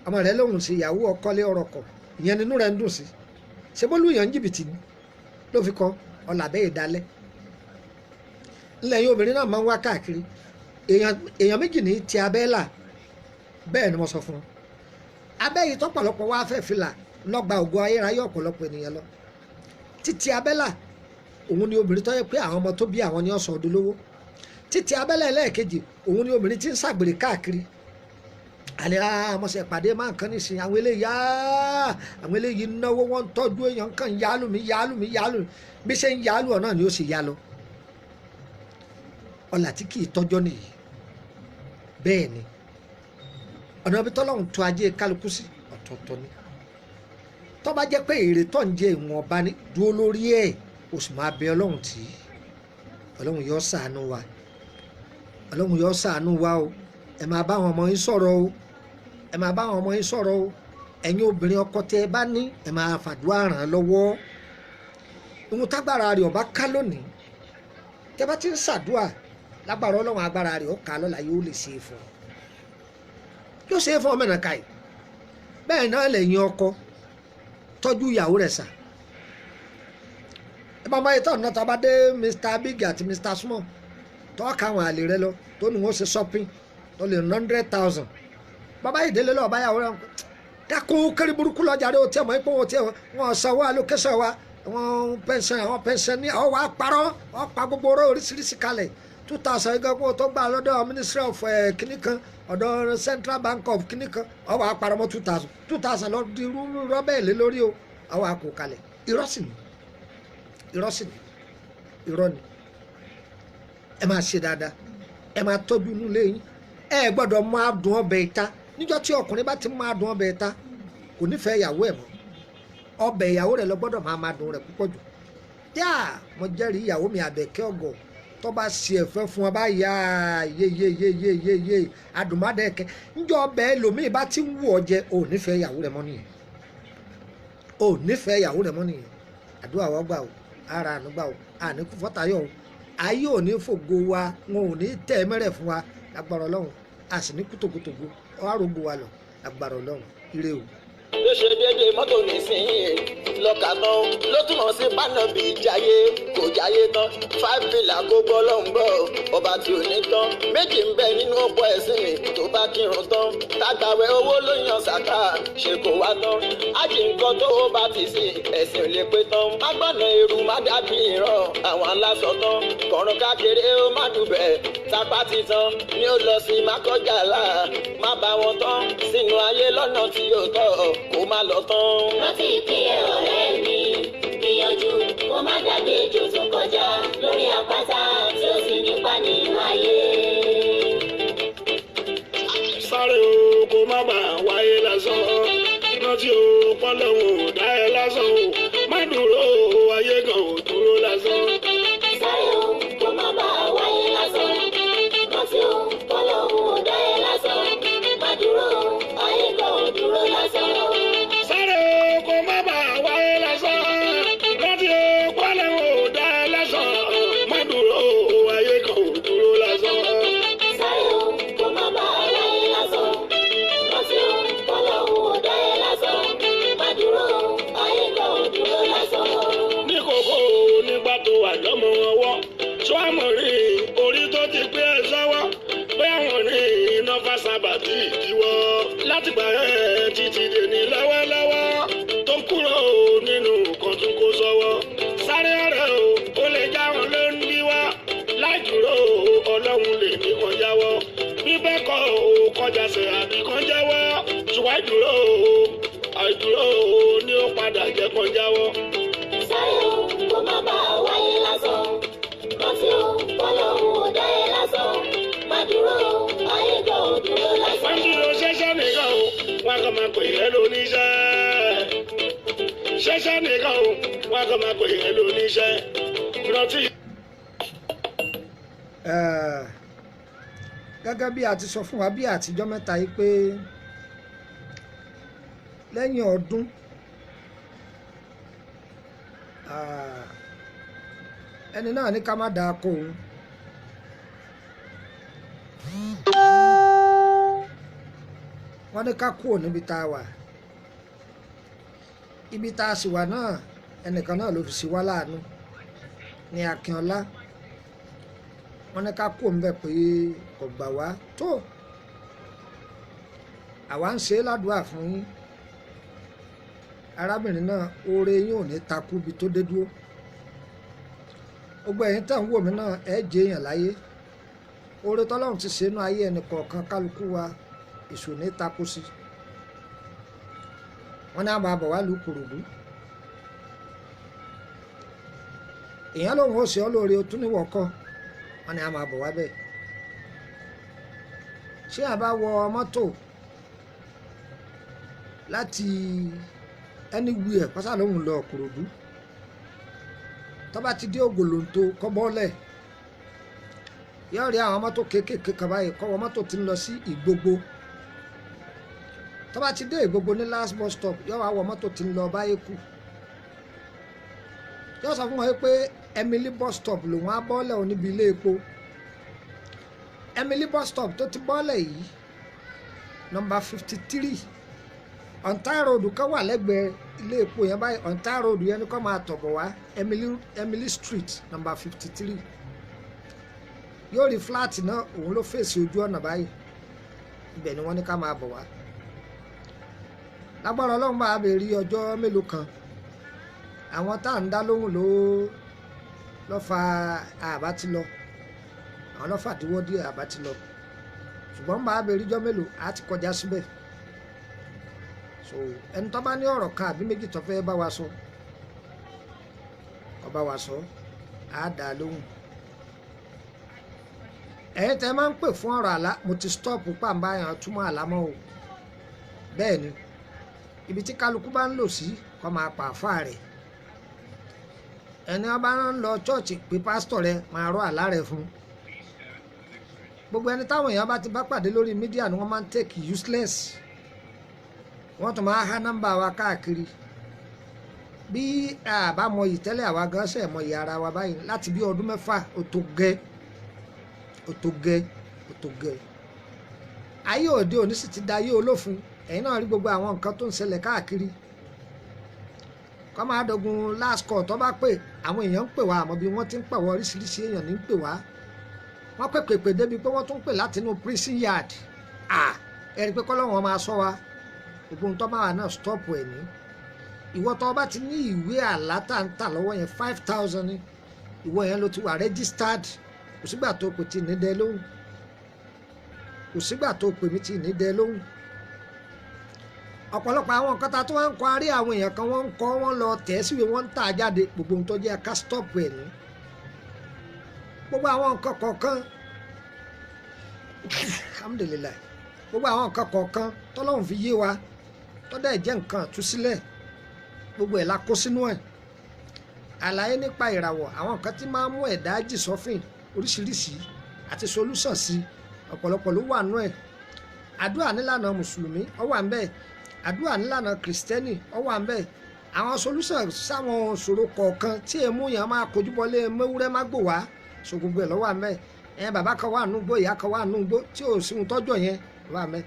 Ọmọ rẹ̀ lòun sí yahoo, ọkọ́lé ọ̀rọ̀kọ̀, ìyẹn nínú rẹ̀ ń dùn sí. Ṣé bó lùyàn jìbìtì ni ló fi kọ́ ọ̀là bẹ́ẹ̀ dalẹ̀. Ńlẹ̀ yín obìnrin náà máa ń wá káàkiri. Èèyàn méjì ní ti abẹ́ là, bẹ́ẹ̀ ni mo sọ fún ọ. Abẹ́ yìí tọ́pọ̀lọpọ̀ wá fẹ́ fìlà lọ́gba ògo ayérayé ọ̀pọ̀lọpọ̀ ènìyàn lọ títí abẹ́là. Òun ni obìnrin tó yẹ pé àwọn ọmọ tó bí àwọn ni ọ̀sán ọdún lówó títí abẹ́là. Ẹlẹ́ẹ̀kejì, òun ni obìnrin tí ń ṣàgbèrè káàkiri. Àlẹ́ àmọ́sẹ̀ pàdé máa ń kan nísìnyí, àwọn eléyìí, àwọn eléyìí náwó, wọ́n ń tọ́jú èèyàn kan, yálù mí, yálù mí, yálù mí. Bí ṣe ń yálù ọ̀ náà ni ó sì yá lọ. Ọlà tí kì í tọ́jọ́ nìyí. Bẹ́ẹ̀ ni ọ̀nà ibi tọ́lọ́run tó ajé kálukú sí ọ̀tọ̀ọ̀tọ̀ ni. Tó bá jẹ́ pé èrè tó ń jẹ ìwọ̀nba ní, dúró lórí ẹ̀, o sì máa bẹ Ọlọ́run tì í. Ọlọ́run yóò ṣàánú wa, Ọlọ́run yóò ṣàánú wa o. Ẹ máa bá àwọn ọmọ yín sọ̀rọ̀ o, ẹ máa bá àwọn ọmọ yín sọ̀rọ̀ o. Ẹ̀yin obìnrin, ọkọ tẹ ẹ bá ní, ẹ máa fàdúrà ràn án lọ́wọ́. Ìwọ̀n tágbára rẹ̀ ọba ká lónìí, tẹ bá ti ń ṣàdúà, lágbára Ọlọ́run, agbára rẹ̀ ó ká lọ́la, yóò lè ṣe é fún ọ, yóò ṣe é fún ọmọ ẹ̀nà káyì. Bẹ́ẹ̀ náà lẹ́yìn ọkọ, tọ́jú ìyàwó rẹ̀ sà. Ẹ bá máa tọ́ ọ̀nà tó bá dé Mr Big àti Mr Small, tó ká àwọn àlè rẹ lọ, tó ní wọ́n ṣe shopping tó lè 100,000. Bàbá ìdílé lọ́ọ́ báyàwó rẹ̀ dákun kiri burúkú lọ́jà rẹ̀, ó tiẹ̀ mọ̀ ẹ́ pé wọ́n tiẹ̀ wọ́n sanwó allocation wa, wọ́n pension, àwọn pension ní àwọn wàá parọ́, wọ́n pa gbogbo ọ̀rọ̀ oríṣiríṣi kalẹ̀. 2,000 ẹgbẹ́ kó tó gbà lọ́dọ̀ Ministry of kínní kan, ọ̀dọ̀ Central Bank of kínní kan, wọ́n wàá parọ́ mọ́ 2,000, 2,000 lọ di rọ́bẹ̀ lé lórí o, àwọn àkó kalẹ̀. Irọ́ sì ni, irọ́ sì ni, irọ́ ni. Ẹ máa ṣe dáadáa, ẹ máa tọ́jú inú ilé yín. Ẹ gbọ́dọ̀ máa dùn ọbẹ̀ ìta. Níjọ́ tí ọkùnrin bá ti máa dùn ọbẹ̀ ìta, kò nífẹ̀ẹ́ ìyàwó ẹ̀ mọ́. Ọbẹ̀ ìyàwó rẹ̀ lọ gbọ́dọ̀ máa dùn rẹ̀ púpọ̀ jù. Díà mo jẹ́rìí ìyàwó mi Àbẹ̀kẹ́ ọ̀gọ̀, tó bá ṣe ẹ̀fẹ́ fún ọ bá yà yé yé yé yé yé yé adùnmádẹ́kẹ́. Níjọ́ ọbẹ̀ ẹlòmíì bá ti ń wù ọ jẹ, ò nífẹ̀ẹ́ ìyàwó rẹ̀ mọ́ nìyẹn, ò nífẹ̀ẹ́ ìyàwó rẹ̀ mọ́ nìyẹn. Àdúrà wa gbà o, ara àánú gbà o, àníkú fọ́tayọ̀ o. Ayé ò ní fògo wa, wọn ò ní tẹ̀ mẹ́rẹ̀ fún wa lágbára Ọlọ́run. A sì ní kútòkútògo ọ̀rọ̀gbò wa lọ lágbára Ọlọ́run. Ire o. Ló ṣe déédéé mọ́tò nísìnyí lọ́kà tán, ló túmọ̀ sí pànàbí jayé kò jayé tán. Five villa kó gbọ́ ló ń bọ̀, ọba tí ò ní tán. Méjì ń bẹ nínú ọ̀pọ̀ ẹ̀sìn, tó bá kírun tán, tágbàwẹ̀ owó ló yan sàkà ṣe kò wá tán. Ájì nǹkan tó bá ti sìn, ẹ̀sìn ò lè pé tán. Má gbọ́nà èrú, má dàbí ìran. Àwọn aláṣọ tán kọ̀ọ̀rùn kákeré ó má dùbẹ̀ tapá ti tán ni ó lọ sí má kọjá là má bá wọn tán sínú ayé lọ́nà tí yóò tọ́ kó má lọ tán. Rántí ìpìlẹ̀ ọ̀rẹ́ mi, gbìyànjú kó má dàbí ejò tó kọjá lórí àpáta tí ó sì nípa nínú ayé. Sáré o, kó má bàa wáyé lásán. Rántí o, pọ́lọ́hún ò dá ẹ lásán o. Má dúró o, ayé kan ò dúró lásán. Sáré o, kó má bàa wáyé lásán. Rántí o, Ọlọ́run ò dá ẹ lásán. Má dúró o, ayé kan ò dúró lásán. Sáré o, kó má bàa wáyé lásán. Rántí o, pọ́lọ́hún ò dá ẹ lásán. Má dúró o, ayé kan ò dúró lásán. Sáré o, kó má bàa wáyé lásán. Rántí o, Ọlọ́run ò dá ẹ lásán. Má dúró o, ayé kan ò dúró lásán. Ní kókó nígbà tó wà lọ́mọ ọwọ́ tó àmọ̀ rí orí tó ti pé ẹ sọ́wọ́ pé àwọn rí iná fásábà bí ìdíwọ́ látìgbà ẹ títí dèní lọ́wọ́lọ́wọ́ tó ń kúrò nínú nǹkan tó kó sọ́wọ́. Sáré ọ̀rẹ́ o, ó lè já wọn ló ń díwọ́ láì dúró, Ọlọ́run lè ní kan jáwọ́. Bí bẹ́ẹ̀ kọ́ o, kọjá sẹ̀ àbí kan jáwọ́, ṣùgbọ́n àìdúró àìdúró ni ó padà jẹ́ kan jáwọ́. Sáré o, kó má bàa wáyé lásán. Rántí o, Ọlọ́run ò dá ẹ lásán. Má dúró o, ayé kan ò dúró lásán. Wọ́n dúró ṣẹ́ṣẹ́ nìkan o, wọ́n kàn máa pè é lóníṣẹ́. Ṣẹ́ṣẹ́ nìkan o, wọ́n kàn máa pè é lóníṣẹ́. Rántí. Gẹ́gẹ́ bí a ti sọ fún wa bí àtijọ́ mẹ́ta yìí pé lẹ́yìn ọdún, ẹni náà ní ká má dáa kó òun. Wọ́n ní ká kúrò níbi tá a wà, ibi tá a sì wà náà, ẹnìkan náà ló fi sí wá láàánú ní Akínọlá. Wọ́n ní ká kúrò níbẹ̀ pé kò gbà wá tó. Àwa ń ṣe é ládùúà fún yín, arábìnrin náà. Oore yín ò ní takú ibi tó dé dúró. Gbogbo ẹ̀yin tẹ̀ ń wò mí náà, ẹ̀ jẹ́ èèyàn láyé. Oore tọ́lọ́run ti ṣe inú ayé ẹnì kọ̀ọ̀kan kálukú wa, èṣù ní takú sí. Wọ́n ní àmọ́ àbọ̀ wá lù Kòròdú. Èèyàn lòun ó ṣe ọ́ lóore, o tún níwọ̀ kọ́. Wọ́n ní àmọ́ àbọ̀ wá bẹ́ẹ̀. Ṣé àbá wọ mọ́tò láti anywhere pásá lòun lọ Kòròdú, tó bá ti dé Ògòlóńtó, kọ́bọ́lẹ̀, yóò rí àwọn mọ́tò kéékèèké kan báyìí. Kọ́ wọ mọ́tò tí ń lọ sí Ìgbogbo. Tó bá ti dé Ìgbogbo ní last bus stop, yóò wá wọ mọ́tò tí ń lọ báyìí kù. Yóò sọ fún wọn pé Emily bus stop lòun á bọ́lẹ̀ oníbi ilé epo. Emily bus stop tó ti bọ́lẹ̀ yìí, nọ́mbà 53 Ọ̀ǹtá Road kan wà lẹ́gbẹ̀ẹ́ ilé epo yẹn báyìí. Ọ̀ǹtá Road yẹn ni kò máa tọ̀bọ̀ wá, Emily Street, number 53. Yóò rí flat náà, òun ló fèsì ojú ọ̀nà báyìí. Ibẹ̀ ni wọ́n ní ká máa bọ̀ wá. Lágbára Ọlọ́run, bá a bè rí ọjọ́ mélòó kan, àwọn tá à ń dá lóhùn ló lọ́ fa àbá ti lọ, àwọn lọ́ fàdíwọ́ díẹ̀ àbá ti lọ, ṣùgbọ́n bá a bè rí ọjọ́ mélòó, á ti kọjá síbẹ̀. So ẹni tó bá ní ọ̀rọ̀ kan àbí méjì tó fẹ́ bá wa sọ, kó bá wa sọ, á dá a lóhùn. Ẹ̀yin tẹ́ máa ń pè fún ọ̀rọ̀ àlá, mo ti stop pàǹbá yẹn túmọ̀ àlá mọ́ o. Bẹ́ẹ̀ ni, ibi tí kálukú bá ń lò sí, kó máa pa àfáà rẹ̀. Ẹni wọn bá ń lọ chọ́ọ̀chì, pé pásítọ̀ rẹ̀ máa rọ àlá rẹ̀ fún. Gbogbo ẹni táwọn èèyàn bá ti bá pàdé lórí media ni wọ́n máa ń take useless. Wọ́n tún máa há nọ́mbà wa káàkiri. Bí àbá mọ yìí tẹ́lẹ̀, àwa gan ṣe mọ ìyá ara wa báyìí láti bí ọdún 6. Ó tó gẹ́, ó tó gẹ́, ó tó gẹ́. Ayé òde òní sì ti da ayé olófin. Ẹ̀yin náà rí gbogbo àwọn nǹkan tó ń ṣẹlẹ̀ káàkiri. Kọ́ máa dọ̀gun last call tó bá pè, àwọn èèyàn ń pè wá, àmọ́ bí wọ́n ti ń pè wá, oríṣiríṣi èèyàn ní ń pè wá. Wọ́n pè pè pè débi pé wọ́n tún pè láti inú prison yard. À ẹ̀rí pé kọ́lọ́wọ́n máa sọ wa. Gbogbo ohun tó bá wà náà, stop ẹ̀ ní. Ìwọ tó bá ti ní ìwé àlá tá ń tà lọ́wọ́ yẹn, 5,000 ni. Ìwọ yẹn ló ti wà registered. Kò sígbà tó pè tí ní dẹ lóhùn, kò sígbà tó pè mí tí ní dẹ lóhùn. Ọ̀pọ̀lọpọ̀ àwọn nǹkan ta tó wá ń kọ arí, àwọn èèyàn kan wọ́n ń kọ́, wọ́n lọ tẹ̀ síwèé, wọ́n ń tà jáde. Gbogbo ohun tó jẹ́ ká stop ẹ̀ ní gbogbo àwọn nǹkan kọ̀ọ̀kan. Alhamdulillahi, gbogbo àwọn nǹkan kọ̀ọ̀kan tọ́lọ́hun fi yé wa, tọ́dẹ̀ jẹ́ nǹkan àtúnṣílẹ̀, gbogbo ẹ̀ la kó sínú ẹ̀. Àlàyé nípa ìràwọ̀, àwọn nǹkan tí máa ń mú ẹ̀dá jì sọ́fìn oríṣiríṣi àti solúsàn sí ọ̀pọ̀lọpọ̀ ló wà nú ẹ̀. Àdúrà nílànà mùsùlùmí ó wà ń bẹ̀, àdúrà nílànà kìrìsìtẹ́nì ó wà ń bẹ̀, àwọn solúsàn sáwọn ìṣòro kọ̀ọ̀kan tí èmú yẹn máa kojú bọlé mewúrẹ́ má gbò wá so, gbogbo ẹ̀ ló wà ń bẹ̀. Ẹ bàbá kan wà nù gbó, ìyá kan wà nù gbó tí ò sí ohun tọ́jọ́ yẹn wà ń bẹ̀.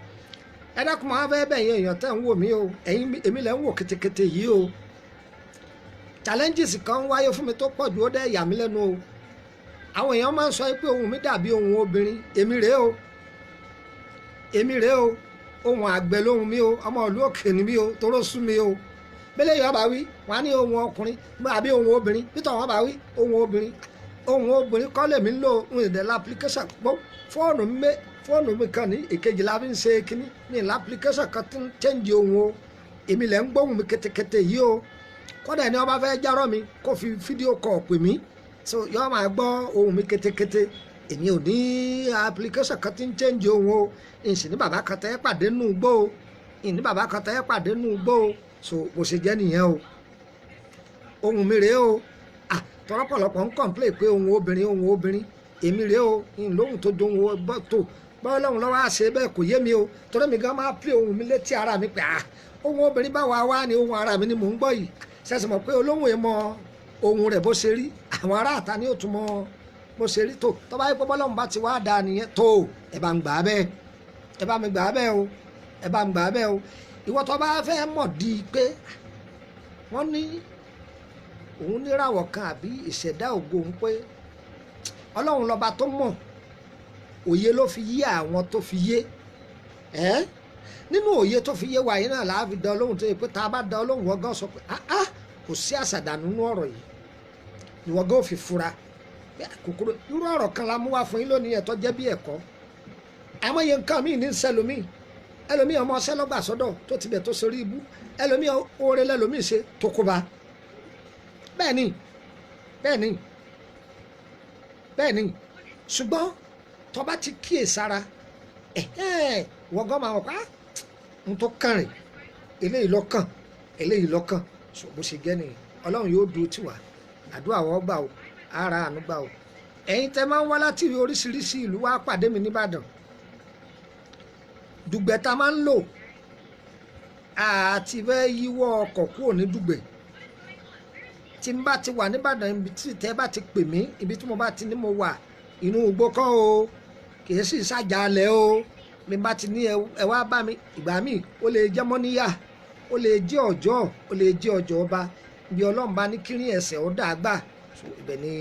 Ẹ dákun, máa fẹ́ bẹ̀ yẹn, èèyàn tẹ́ ń wò mí o, ẹ̀yin èmi lẹ́ ń wò ketekete yìí o. Challenges kan wáyé fún mi tó pọ̀ jù, ó dẹ́ yà mí lẹ́nu o. Àwọn èèyàn máa ń sọ pé ohùn mi dàbí ohùn obìnrin. Èmi rèé o, èmi rèé o, ohùn àgbẹ̀ lóhùn mi o, ọmọ ìlú òkè ni mi o, toró sú mi o. Bẹ́lẹ̀ yóò bá wí, wọ́n á ní ohùn ọkùnrin àbí ohùn obìnrin. Peter wọ́n bá wí ohùn obìnrin, ohùn obìnrin kọ́ lèmi ń lò ń ìdẹ̀ l'application gbọ́. Fóònù mi, fóònù mi kan ní èkejì la fi ń ṣe kínní ní l'application kan tí ń change ohùn o. Èmi lẹ̀ ń gbóhùn mi ketekete yìí o. Kódà ẹni wọ́n bá fẹ́ járọ̀ mi, kó fi fídíò call pè mí, so yóò máa gbọ́ ohùn mi ketekete. Èmi ò ní application kan tí ń change ohùn o. Ìsìn ní bàbá kan tẹ́ pàdé nù gbó o, ìní bàbá kan tẹ́ pàdé nù gbó o. So bó ṣe jẹ́ nìyẹn o. Ohùn mi rèé o. Ah, tọ́lọ́pọ̀lọpọ̀ ń complain pé ohùn obìnrin, ohùn obìnrin. Èmi rèé o, ìlóhùn tó dohùn tó báwo lọ́hùn lọ́wọ́ àṣẹ bẹ́ẹ̀ kò yé mi o, torí mi gan máa play ohùn mi létí ara mi pé ah, ohùn obìnrin báwa wá ní ohùn ara mi ni mò ń gbọ́ yìí. Ṣẹ̀ṣẹ̀ mọ̀ pé olóhùn yẹn mọ ohùn rẹ̀ bó ṣe rí, àwọn ará àta ni ó tún mọ bó ṣe rí. Tó tọ́ba yìí pé bọ́lọ́hùn bá ti wá dáa nìyẹn tó, ẹ bá ń gbà á bẹ́ẹ̀, ẹ bá mi gbà á bẹ́ẹ̀ o, ẹ bá ń gbà á bẹ́ẹ̀ o. Ìwọ tó bá fẹ́ mọ̀ di pé wọ́n ní òun níràwọ̀ kan àbí ìṣẹ̀dá ògo òun, pé ọlọ́run lọ́ba tó mọ̀, òye ló fi yé àwọn tó fi yé ẹ́. Nínú òye tó fi yé wa yìí náà làá fi dán Ọlọ́run, tó yẹ pé tá a bá dán Ọlọ́run, wọ́n gan sọ pé ah ah, kò sí àṣàdànù nínú ọ̀rọ̀ yìí. Ìwọ gan ò fi fura kòkòrò. Irú ọ̀rọ̀ kan la mú wá fún yín lónìí ẹ̀ tó jẹ́ bí ẹ̀kọ́. Àmọ́ yẹn, nǹkan míì ní ń sẹlómìn. Ẹlòmíì ọmọ ọsẹ lọ́gbà sọ́dọ̀ tó ti bẹ̀ tó sorí ibú. Ẹlòmíì oore lẹlòmíì ṣe tó kó ba. Bẹ́ẹ̀ ni, bẹ́ẹ̀ ni, bẹ́ẹ̀ ni. Ṣùgbọ́n tó bá ti kíyè sára, ẹ̀hẹ́n, wọ́n gan máa wọ̀ pa n tó kàn rìn eléyìí lọ́kàn, eléyìí lọ́kàn. So bó ṣe jẹ́ nìyẹn. Ọlọ́run yóò dúró tì wá, àdúrà wọ́n gbà o, ara àánú gbà o. Ẹ̀yin tẹ́ máa ń wá láti oríṣiríṣi ìlú wá pàdé mi nìbàdàn, Dùgbẹ̀ tá máa ń lò àti fẹ́ yíwọ́ ọkọ̀ kúrò ní Dùgbẹ̀. Tí n bá ti wà nìbàdàn, ibi tí tẹ́ bá ti pè mí, ibi tí mo bá ti ní mo wà, inú igbó kọ́ o, kìí sì ṣàjàlẹ̀ o. Mi bá ti ní ẹ wá bá mi, ìgbà míì ó lè jẹ́ Mọ́níyà, ó lè jẹ́ Ọ̀jọ́, ó lè jẹ́ Ọjọ́ Ọba, ibi Ọlọ́run bá ní kírin ẹsẹ̀ ó dà gbà. So ibẹ̀ ni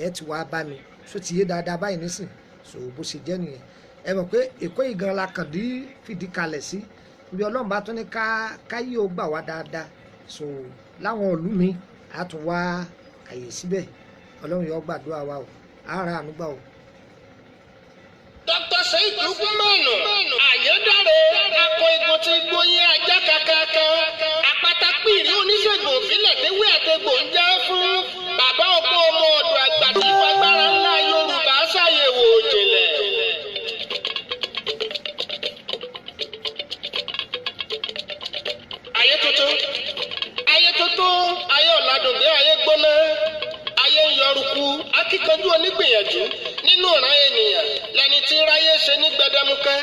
ẹ ti wá bá mi. So ti yé dáadáa báyìí nísìn. So bó ṣe jẹ́ nìyẹn. Ẹ mọ̀ pé Èkó yìí gan la kàn dí fìdí kalẹ̀ sí, ibi Ọlọ́run bá tún ní ká káyé ó gbà wá dáadáa. So láwọn ìlú mi á tún wá àyè síbẹ̀. Ọlọ́run yóò gbàdúrà wa o, ara àánú gbà o. Dr. Saheed Lukumanu Ayédáre, akọ egun tí gbóyin ajá kakaka, àpáta pìrì, oníṣègùn òbílẹ̀ déwé àtẹ̀gbò ń jẹ́ fún bàbá ọgbọ́n, ọmọ ọ̀dọ̀ àgbà tí fagbára ńlá Yorùbá ṣàyẹ̀wò òjìnlẹ̀. Ayé tuntun, ayé tuntun, ayé ọ̀làdùngbé, ayé gbóná, ayé ń yọrùkú. Akíkanjú onígbìyànjú nínú ìran ènìyàn lẹni tí ráyé ṣe ní gbẹdẹmukẹ.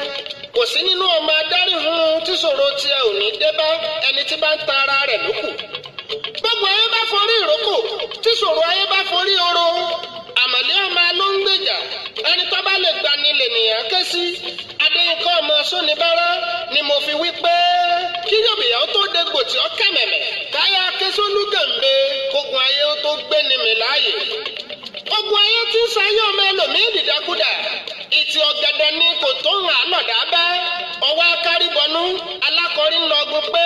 Kò sí nínú ọmọ adarí hun tí ṣòro tiẹ̀ ò ní dé bá, ẹni tí bá ń tan ara rẹ̀ lókù. Gbogbo ayé bá forí ìrókò, tí ṣòro ayé bá forí oró, àmọ̀lé ọmọ ló ń gbèjà. Ẹni tó bá lè gbani lènìyàn ké sí. Adéyínká ọmọ sónibárà ni mo fi wí pé kí yòbìyà ó tó dégbò tí ó kẹ̀mẹ̀mẹ̀, káyà késólú gànbe, kógun ayé ó tó gbé ni mi láàyè. Ogun ayé tí ń sayé ọmọ ẹlòmíín dìdàkudà, ìtì ọ̀gẹ̀dẹ̀ ni kò tó ń àlọ́dà bẹ́. Ọwọ́ akárìbọnú alákọ̀rí ń lọgun pé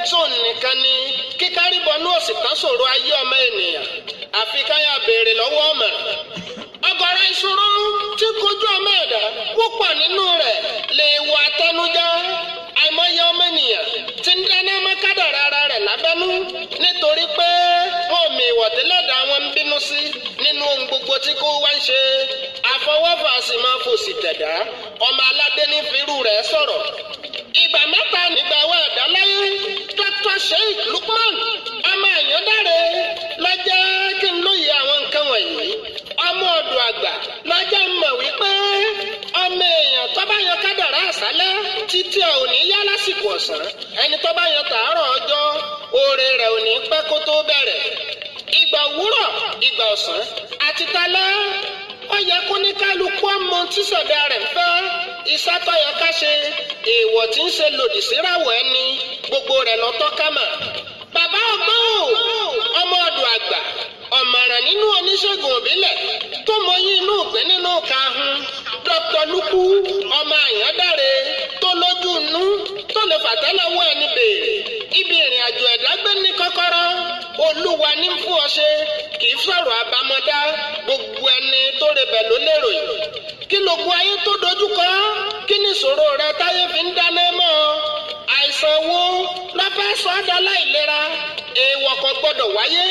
tóun nìkan ni kíkárìbọnú òsì tán sọ̀rọ̀ ayé ọmọ ènìyàn, àfi káyà béèrè lọ́wọ́. Èèwọ̀ tẹ́lẹ̀dá wọn ń bínú sí nínú ohun gbogbo tí kò wá ń ṣe. Àfọwọ́fà sì máa fòsì tẹ̀dá. Ọmọ aládé ní firú rẹ̀ sọ̀rọ̀. Ìgbà mẹ́ta nígbà wà ẹ̀dá láyé. Dr. Sheikh Lukman ọmọ Àyàndáre lọ́jọ́ kí n lóye àwọn nǹkan wọ̀nyí. Ọmọ ọ̀dọ̀ àgbà lọ́jọ́ ń mọ̀ wípé ọmọ èèyàn tó bá yan kádàrá àṣálẹ́ títí ẹ̀ ò ní yá lásìkò ọ̀sán. Ẹni tó bá yan tàárọ̀ ọjọ́, oore rẹ̀ ò ní pẹ́ kó tó bẹ̀rẹ̀. Ìgbà òwúrọ̀, ìgbà ọ̀sán àti talẹ́, ó yẹ kó ní kálukú ọmọ tíṣẹ̀dá rẹ̀ ń fẹ́. Iṣẹ́ tó yẹ ká ṣe, èèwọ̀ tí ń ṣe lòdì síràwọ̀ ẹni, gbogbo rẹ̀ lọ́tọ́ ká mà. Bàbá ọgbọ́n o, ọmọ ọ̀dọ̀ àgbà, ọ̀mọ̀ràn nínú oníṣègùn òbílẹ̀ tó mọyín inú ìgbín nínú kahun. Dr. Luku ọmọ Àyàndáre tó lójú inú tó lè fàtẹ́lẹwọ́ ẹni béèrè ibi ìrìn àjò ẹ̀dá gbé ní kọ́kọ́rọ́. Olúwa ní fún ọ ṣe, kì í sọ̀rọ̀ àbámọ́dá. Gbogbo ẹni tó rebẹ̀ ló lérò yìí. Kí lóògùn ayé tó dojúkọ? Kí ni ìṣòro rẹ táyé fi ń dáná mọ́ ọ? Àìsàn wo lọ́fẹ́ sọ ọ́ dá láìlera? Èèwọ̀ kan gbọ́dọ̀ wáyé.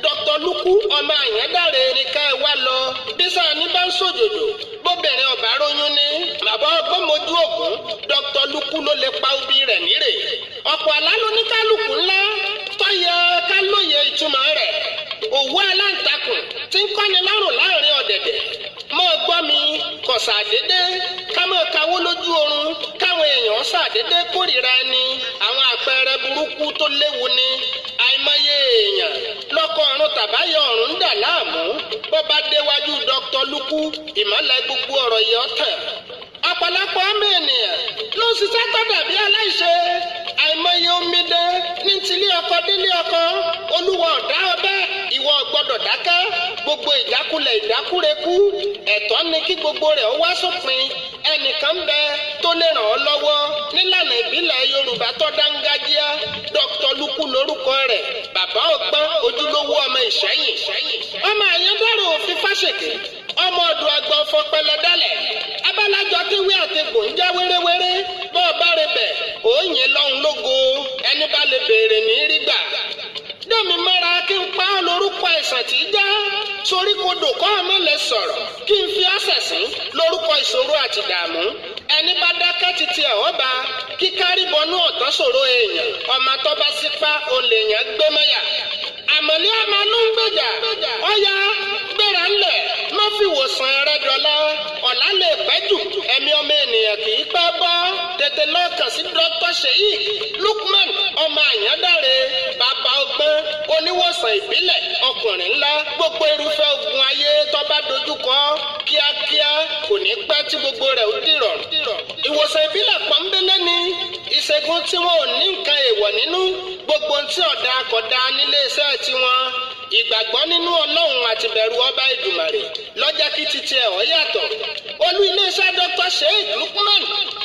Dr. Luku ọmọ Àyàndáre ní ká ẹ wá lọ. Bí sáà ní bá ń sòjòjò, bóbìnrin ọ̀bá róyún ní bàbá ọgbọ́n mojú ògún, Dr. Luku ló lè pa obì rẹ̀ nírè. Ọ̀pọ̀ àlá ló ní kálukú ńlá tó yẹ ká lóye ìtumọ̀ rẹ̀. Òwú aláǹtakùn tí ń kọ́ni lọ́rùn láàrin ọ̀dẹ̀dẹ̀. Mọ́ gbọ́ mi kò ṣàdédé ká mọ́ kawó lójú oorun, káwọn èèyàn ṣàdédé kórìíra ẹni. Àwọn àpẹẹrẹ burúkú tó léwu ni. Àìmọye èèyàn lọ́kọ ọ̀run tàbáyọ ọ̀run ń dà láàmú. Bó bá déwájú Dr. Luku, ìmọ̀lẹ̀ gbogbo ọ̀rọ̀ yìí ọ̀tàn. Ọ̀pọ̀lọpọ̀ ọmọ ènìyàn ló ń ṣiṣẹ́ tó dàbí aláìṣe. Àìmọye omidan ní tilé ọkọ délé ọkọ. Olúwa ọ̀dá ọbẹ̀, ìwọ gbọ́dọ̀ dákẹ́. Gbogbo ìjákulẹ̀ ìdákúrekú, ẹ̀tọ́ ni kí gbogbo rẹ̀ ó wá sópin. Ẹnìkan ń bẹ tó lè ràn ọ́ lọ́wọ́ nílànà ìbílẹ̀ Yorùbá tó dángájíá. Dr. Luku lórúkọ rẹ̀, bàbá ọgbọ́n, ojúlówó ọmọ Ìṣẹ́yìn. Ọmọ Àyàndáre òfin fáṣèké, ọmọ ọ̀dọ̀ àgbà ọ̀fọ̀pẹlẹ dálẹ̀. Abálájọ tí wí àti gbò ń já wéréwéré. Bọ́ọ̀ bá rẹ bẹ̀, òòyìn lọ́hùn lógo. Ẹni bá lè béèrè ní rí gbà. Dẹ́mi mọ́ra kí n pa á lórúkọ àìsàn tí í já. Sorí kodò kọ́ ọmọ lè sọ̀rọ̀ kí n fi ọ̀sẹ̀ sí lórúkọ ìṣòro àti ìdààmú. Ẹni bá dákẹ́ títí ẹ̀ ọba kíkárí bọnú ọ̀tán ṣòro èèyàn. Ọmọ tó bá sípá olè yẹn gbé mọ́yà. Àmọ̀lé ọmọ ló ń gbèjà. Ọ̀ya gbéra ńlẹ̀, má fi wòsàn rẹ dọ̀la. Ọ̀la lè pẹ́ jù, ẹ̀mí ọmọ ènìyàn kì í pẹ́ bọ́. Tètè lọ kàn sí Dr. Sheikh Lukman ọmọ Àyàndáre, bàbá ọgbọ́n, oníwòsàn ìbílẹ̀, ọkùnrin ńlá. Gbogbo irúfẹ́ ogun ayé tó bá dojúkọ kíákíá, kò ní pẹ́ tí gbogbo rẹ̀ ó dìrọ̀rùn. Ìwòsàn ìbílẹ̀ pọ́nbélé ni ìṣègùn tí wọn ò ní nǹkan èèwọ̀ nínú. Gbogbo ohun tí ọ̀dà kọ̀dá nílé iṣẹ́ tiwọn. Ìgbàgbọ́ nínú Ọlọ́run àti bẹ̀rù ọba Èdùmàrè lọ́jọ́ kí titi ẹ̀ ọ́ yàtọ̀. Olú iléeṣẹ́ Dr. Sheikh Lukman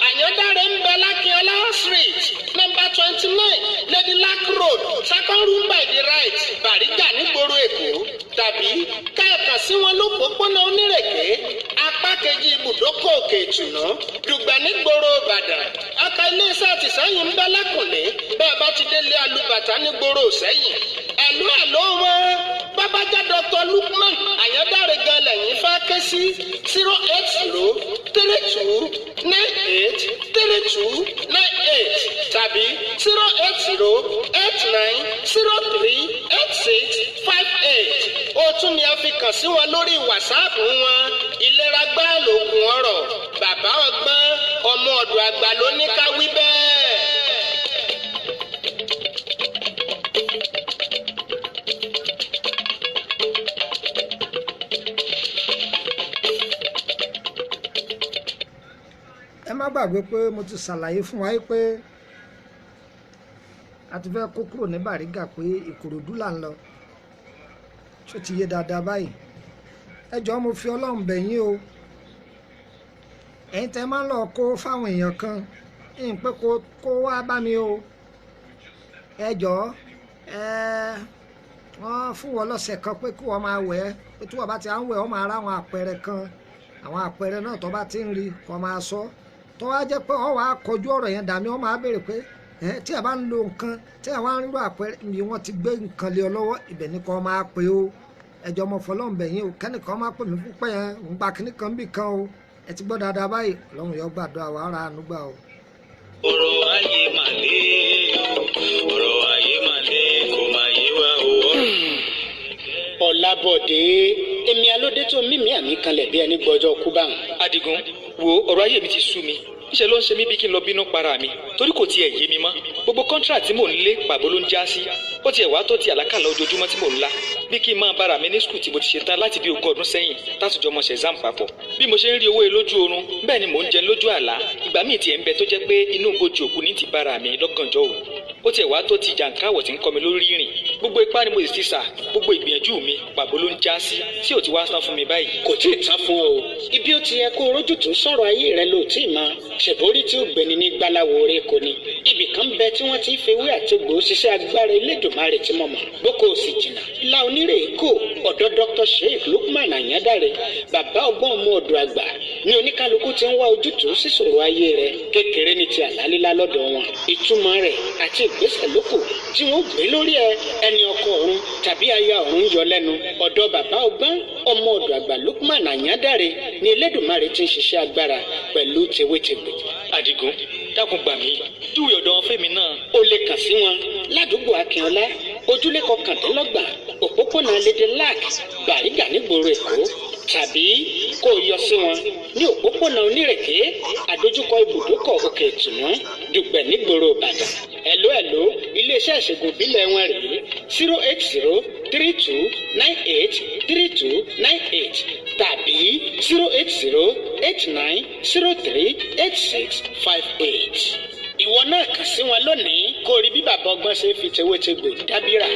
Àyàndáre ń bẹ Lákínọlá Street, number 29, Lady Lack Road, second room by the right, Bàrígà nígboro Èkó. Tàbí kẹ́ẹ̀kan sí wọn lópòópónà Onírèké, apá kejì ibùdókọ̀ Òkè Ìtùnú, Dùgbẹ̀ nígboro Ìbàdàn. Ọkọ̀ iléeṣẹ́ tìsẹ́yìn ń bẹ Lẹ́kùnlé, bẹ́ẹ̀ bá ti délé Alúbàtà nígboro Ìsẹ́yìn. Ẹ̀lú ẹ̀ló wọn bábájá Dr. Lukman Àyàndáre gan lẹ́yìn fẹ́ ké sí 08032983298 tàbí 08089038658. Ó tún ni a fi kàn sí wọn lórí wàsáàpù wọn. Ìlera gbá lóògùn ọ̀rọ̀. Bàbá ọgbọ́n ọmọ ọ̀dọ̀ àgbà ló ní ká wí bẹ́ẹ̀. Ẹ má gbàgbé pé mo ti ṣàlàyé fún wa pé a ti fẹ́ kó kúrò ní Bàrígà, pé Ìkòròdú là ń lọ. Ṣó ti yé dáadáa báyìí? Ẹ jọ̀ọ́, mo fi Ọlọ́run bẹ̀ yín o. Ẹ̀yin tẹ́ máa ń lọ kó fáwọn èèyàn kan ń pé kó wá bá mi o. Ẹ jọ̀ọ́, ẹ wọ́n fún wọn lọ́sẹ̀ kan pé kí wọ́n máa wẹ̀ ẹ́, pé tí wọ́n bá ti à ń wẹ̀, wọ́n máa rá àwọn àpẹẹrẹ kan. Àwọn àpẹẹrẹ náà tó bá ti ń rí, kó máa sọ. Tó wá jẹ́ pé ọ wàá kọjú ọ̀rọ̀ yẹn dàmí, ọ máa béèrè pé Ẹ tí a bá ń lo nǹkan, tí a wá ń rírọ àpẹẹrẹ ibi wọ́n ti gbé nǹkan lé ọ lọ́wọ́, ibẹ̀ ni kò máa pè ó. Ẹjọ́ ọmọ fọlọ́ǹbẹ̀ yín o, kẹ́nìkan máa pè mí fún pẹ́ yẹn ń gba kinní kan bì kan o. Ẹ ti gbọ́ dáadáa báyìí, Ọlọ́run yóò gbàdúrà wa, ara àánú gbà o. Ọ̀rọ̀ ayé mà le o, ọ̀rọ̀ ayé mà le, kò mà yé wa o. Ọ̀làbọ̀dé, èmi alóde tó mímí àmì kanlẹ̀ bí ẹni gbọ́jọ́ kú báwọn. Adigun, wo ọ̀rọ̀ ayé mi ti sú mi. Níṣẹ́ ló ń ṣe mí bí kí n lọ bínú para mi, torí kò tiẹ̀ yé mi mọ́. Gbogbo contract tí mò ń lé, pàbó ló ń já sí. Ó tiẹ̀ wá tó ti àlákàlà ojoojúmọ́ tí mò ń lá, bí kí n máa bára mi ní school tí mo ti ṣe tán láti bí 20 ọdún sẹ́yìn, tátùjọ́ mọ̀ ṣe exam papọ̀. Bí mo ṣe ń rí owó lójú oorun, bẹ́ẹ̀ ni mò ń jẹun lójú àlá. Ìgbà míì tiẹ̀ ń bẹ tó jẹ́ pé inú bojì òkú ní ti bára mi lọ́gànjọ́ òru. Ó tiẹ̀ wá tó ti jàǹkáwọ̀ tí ń kọ́ mi lórí ìrìn. Gbogbo ipá ni mo sì ti sà, gbogbo ìgbìyànjú mi pàbó ló ń já sí. Tí ò ti wá tán fún mi báyìí? Kò tí ì tán fún ọ o. Ibi ó ti yẹ kó rójútùú sọ̀rọ̀ ayé rẹ ló tí ì mọ. Ṣèbórí tí ó gbẹni ní gbaláwo orí kò ní. Ibì kan bẹ tí wọ́n ti ń fewé àtegbò ṣiṣẹ́ agbára Elédùmarè tí mo mọ̀. Boko ò sì jìnnà. La onírè kò ọ̀dọ̀ Dr. Sheikh Lukman Ayandare, bàbá ọgbọ́n ọmọ ọ̀dọ̀ àgbà, ní oníkálukú ti ń wá ojútùú síṣòro ayé rẹ. Kékeré ní ti àlálílá lọ́dọ̀ wọn. Ìtumọ̀ rẹ̀ àti ìgbésẹ̀ lókù tí wọ́n gbé lórí ẹ, ẹni ọkọ ọ̀run tàbí aya ọ̀run yọ lẹ́nu. Ọ̀dọ̀ bàbá ọgbọ́n ọmọ ọ̀dọ̀ àgbà Lukman Ayandare ní Elédùmarè ti ń ṣiṣẹ́ agbára pẹ̀lú tewétegbè. Adigun, dákun gbà mí, júwe ọ̀dọ̀ wọn fẹ́mi náà. O lè kàn sí wọn ládùúgbò Akínọlá, ojúlé 29, òpópónà Lédè Lac, Bàrígà, nígboro Èkó, tàbí kó o yọ sí wọn ní òpópónà Onírèké, àdójúkọ ibùdókọ̀ Òkè Ìtùnú, Dùgbẹ̀, nígboro Ìbàdàn. Ẹ̀ló ẹ̀ló, iléeṣẹ́ ìṣègùn ìbílẹ̀ wọn rèé: 08032983298 tàbí 08089038658. Ìwọ náà kàn sí wọn lónìí kó o rí bí bàbá ọgbọ́n ṣe fi tewétegbò dábìrà.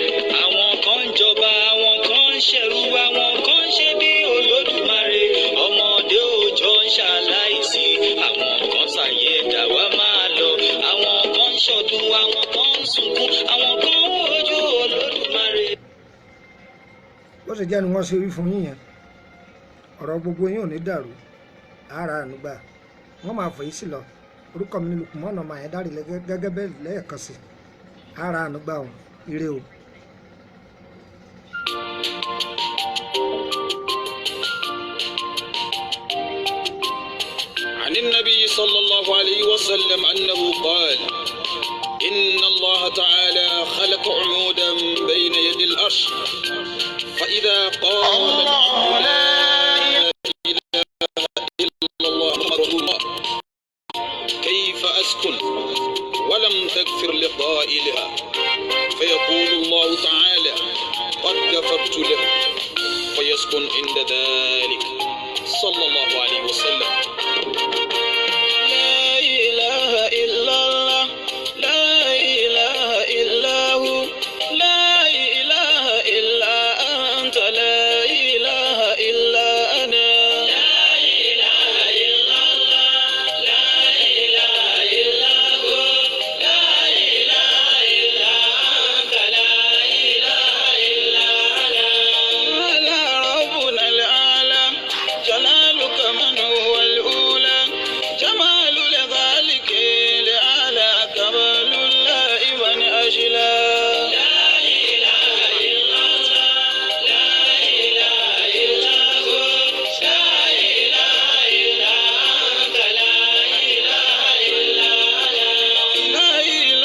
Àwọn kan ń jọba, àwọn kan ń ṣẹrú, àwọn kan ń ṣe bí Olódùmarè. Ọmọdé òòjọ́ ń ṣaláìsí, àwọn kan ṣàyè ẹ̀dá wa máa lọ. Àwọn kan ń ṣọdún, àwọn kan ń sunkún, àwọn kan ń wojú Olódùmarè. Bó ṣe jẹ́ ni wọ́n ṣe wí fún yín yẹn. Ọ̀rọ̀ gbogbo yín ò ní dàrú, ara ànúgbà wọ́n máa fòyí sí lọ. Orúkọ mi ní Lukumọ́nà ọmọ Àyẹ́dárì gẹ́gẹ́ bẹ́ẹ̀ lẹ́ẹ̀kan sí, ara ànúgbà ọ̀hún. Ire o. عن النبي صلى الله عليه وسلم أنه قال: إن الله تعالى خلق عمودا بين يدي العرش، فإذا قال العبد: لا إله إلا الله محمد رسول الله، كيف أسكن ولم تغفر لقائلها؟ فيقول الله تعالى: قد غفرت له، فيسكن عند ذلك. صلى الله عليه وسلم.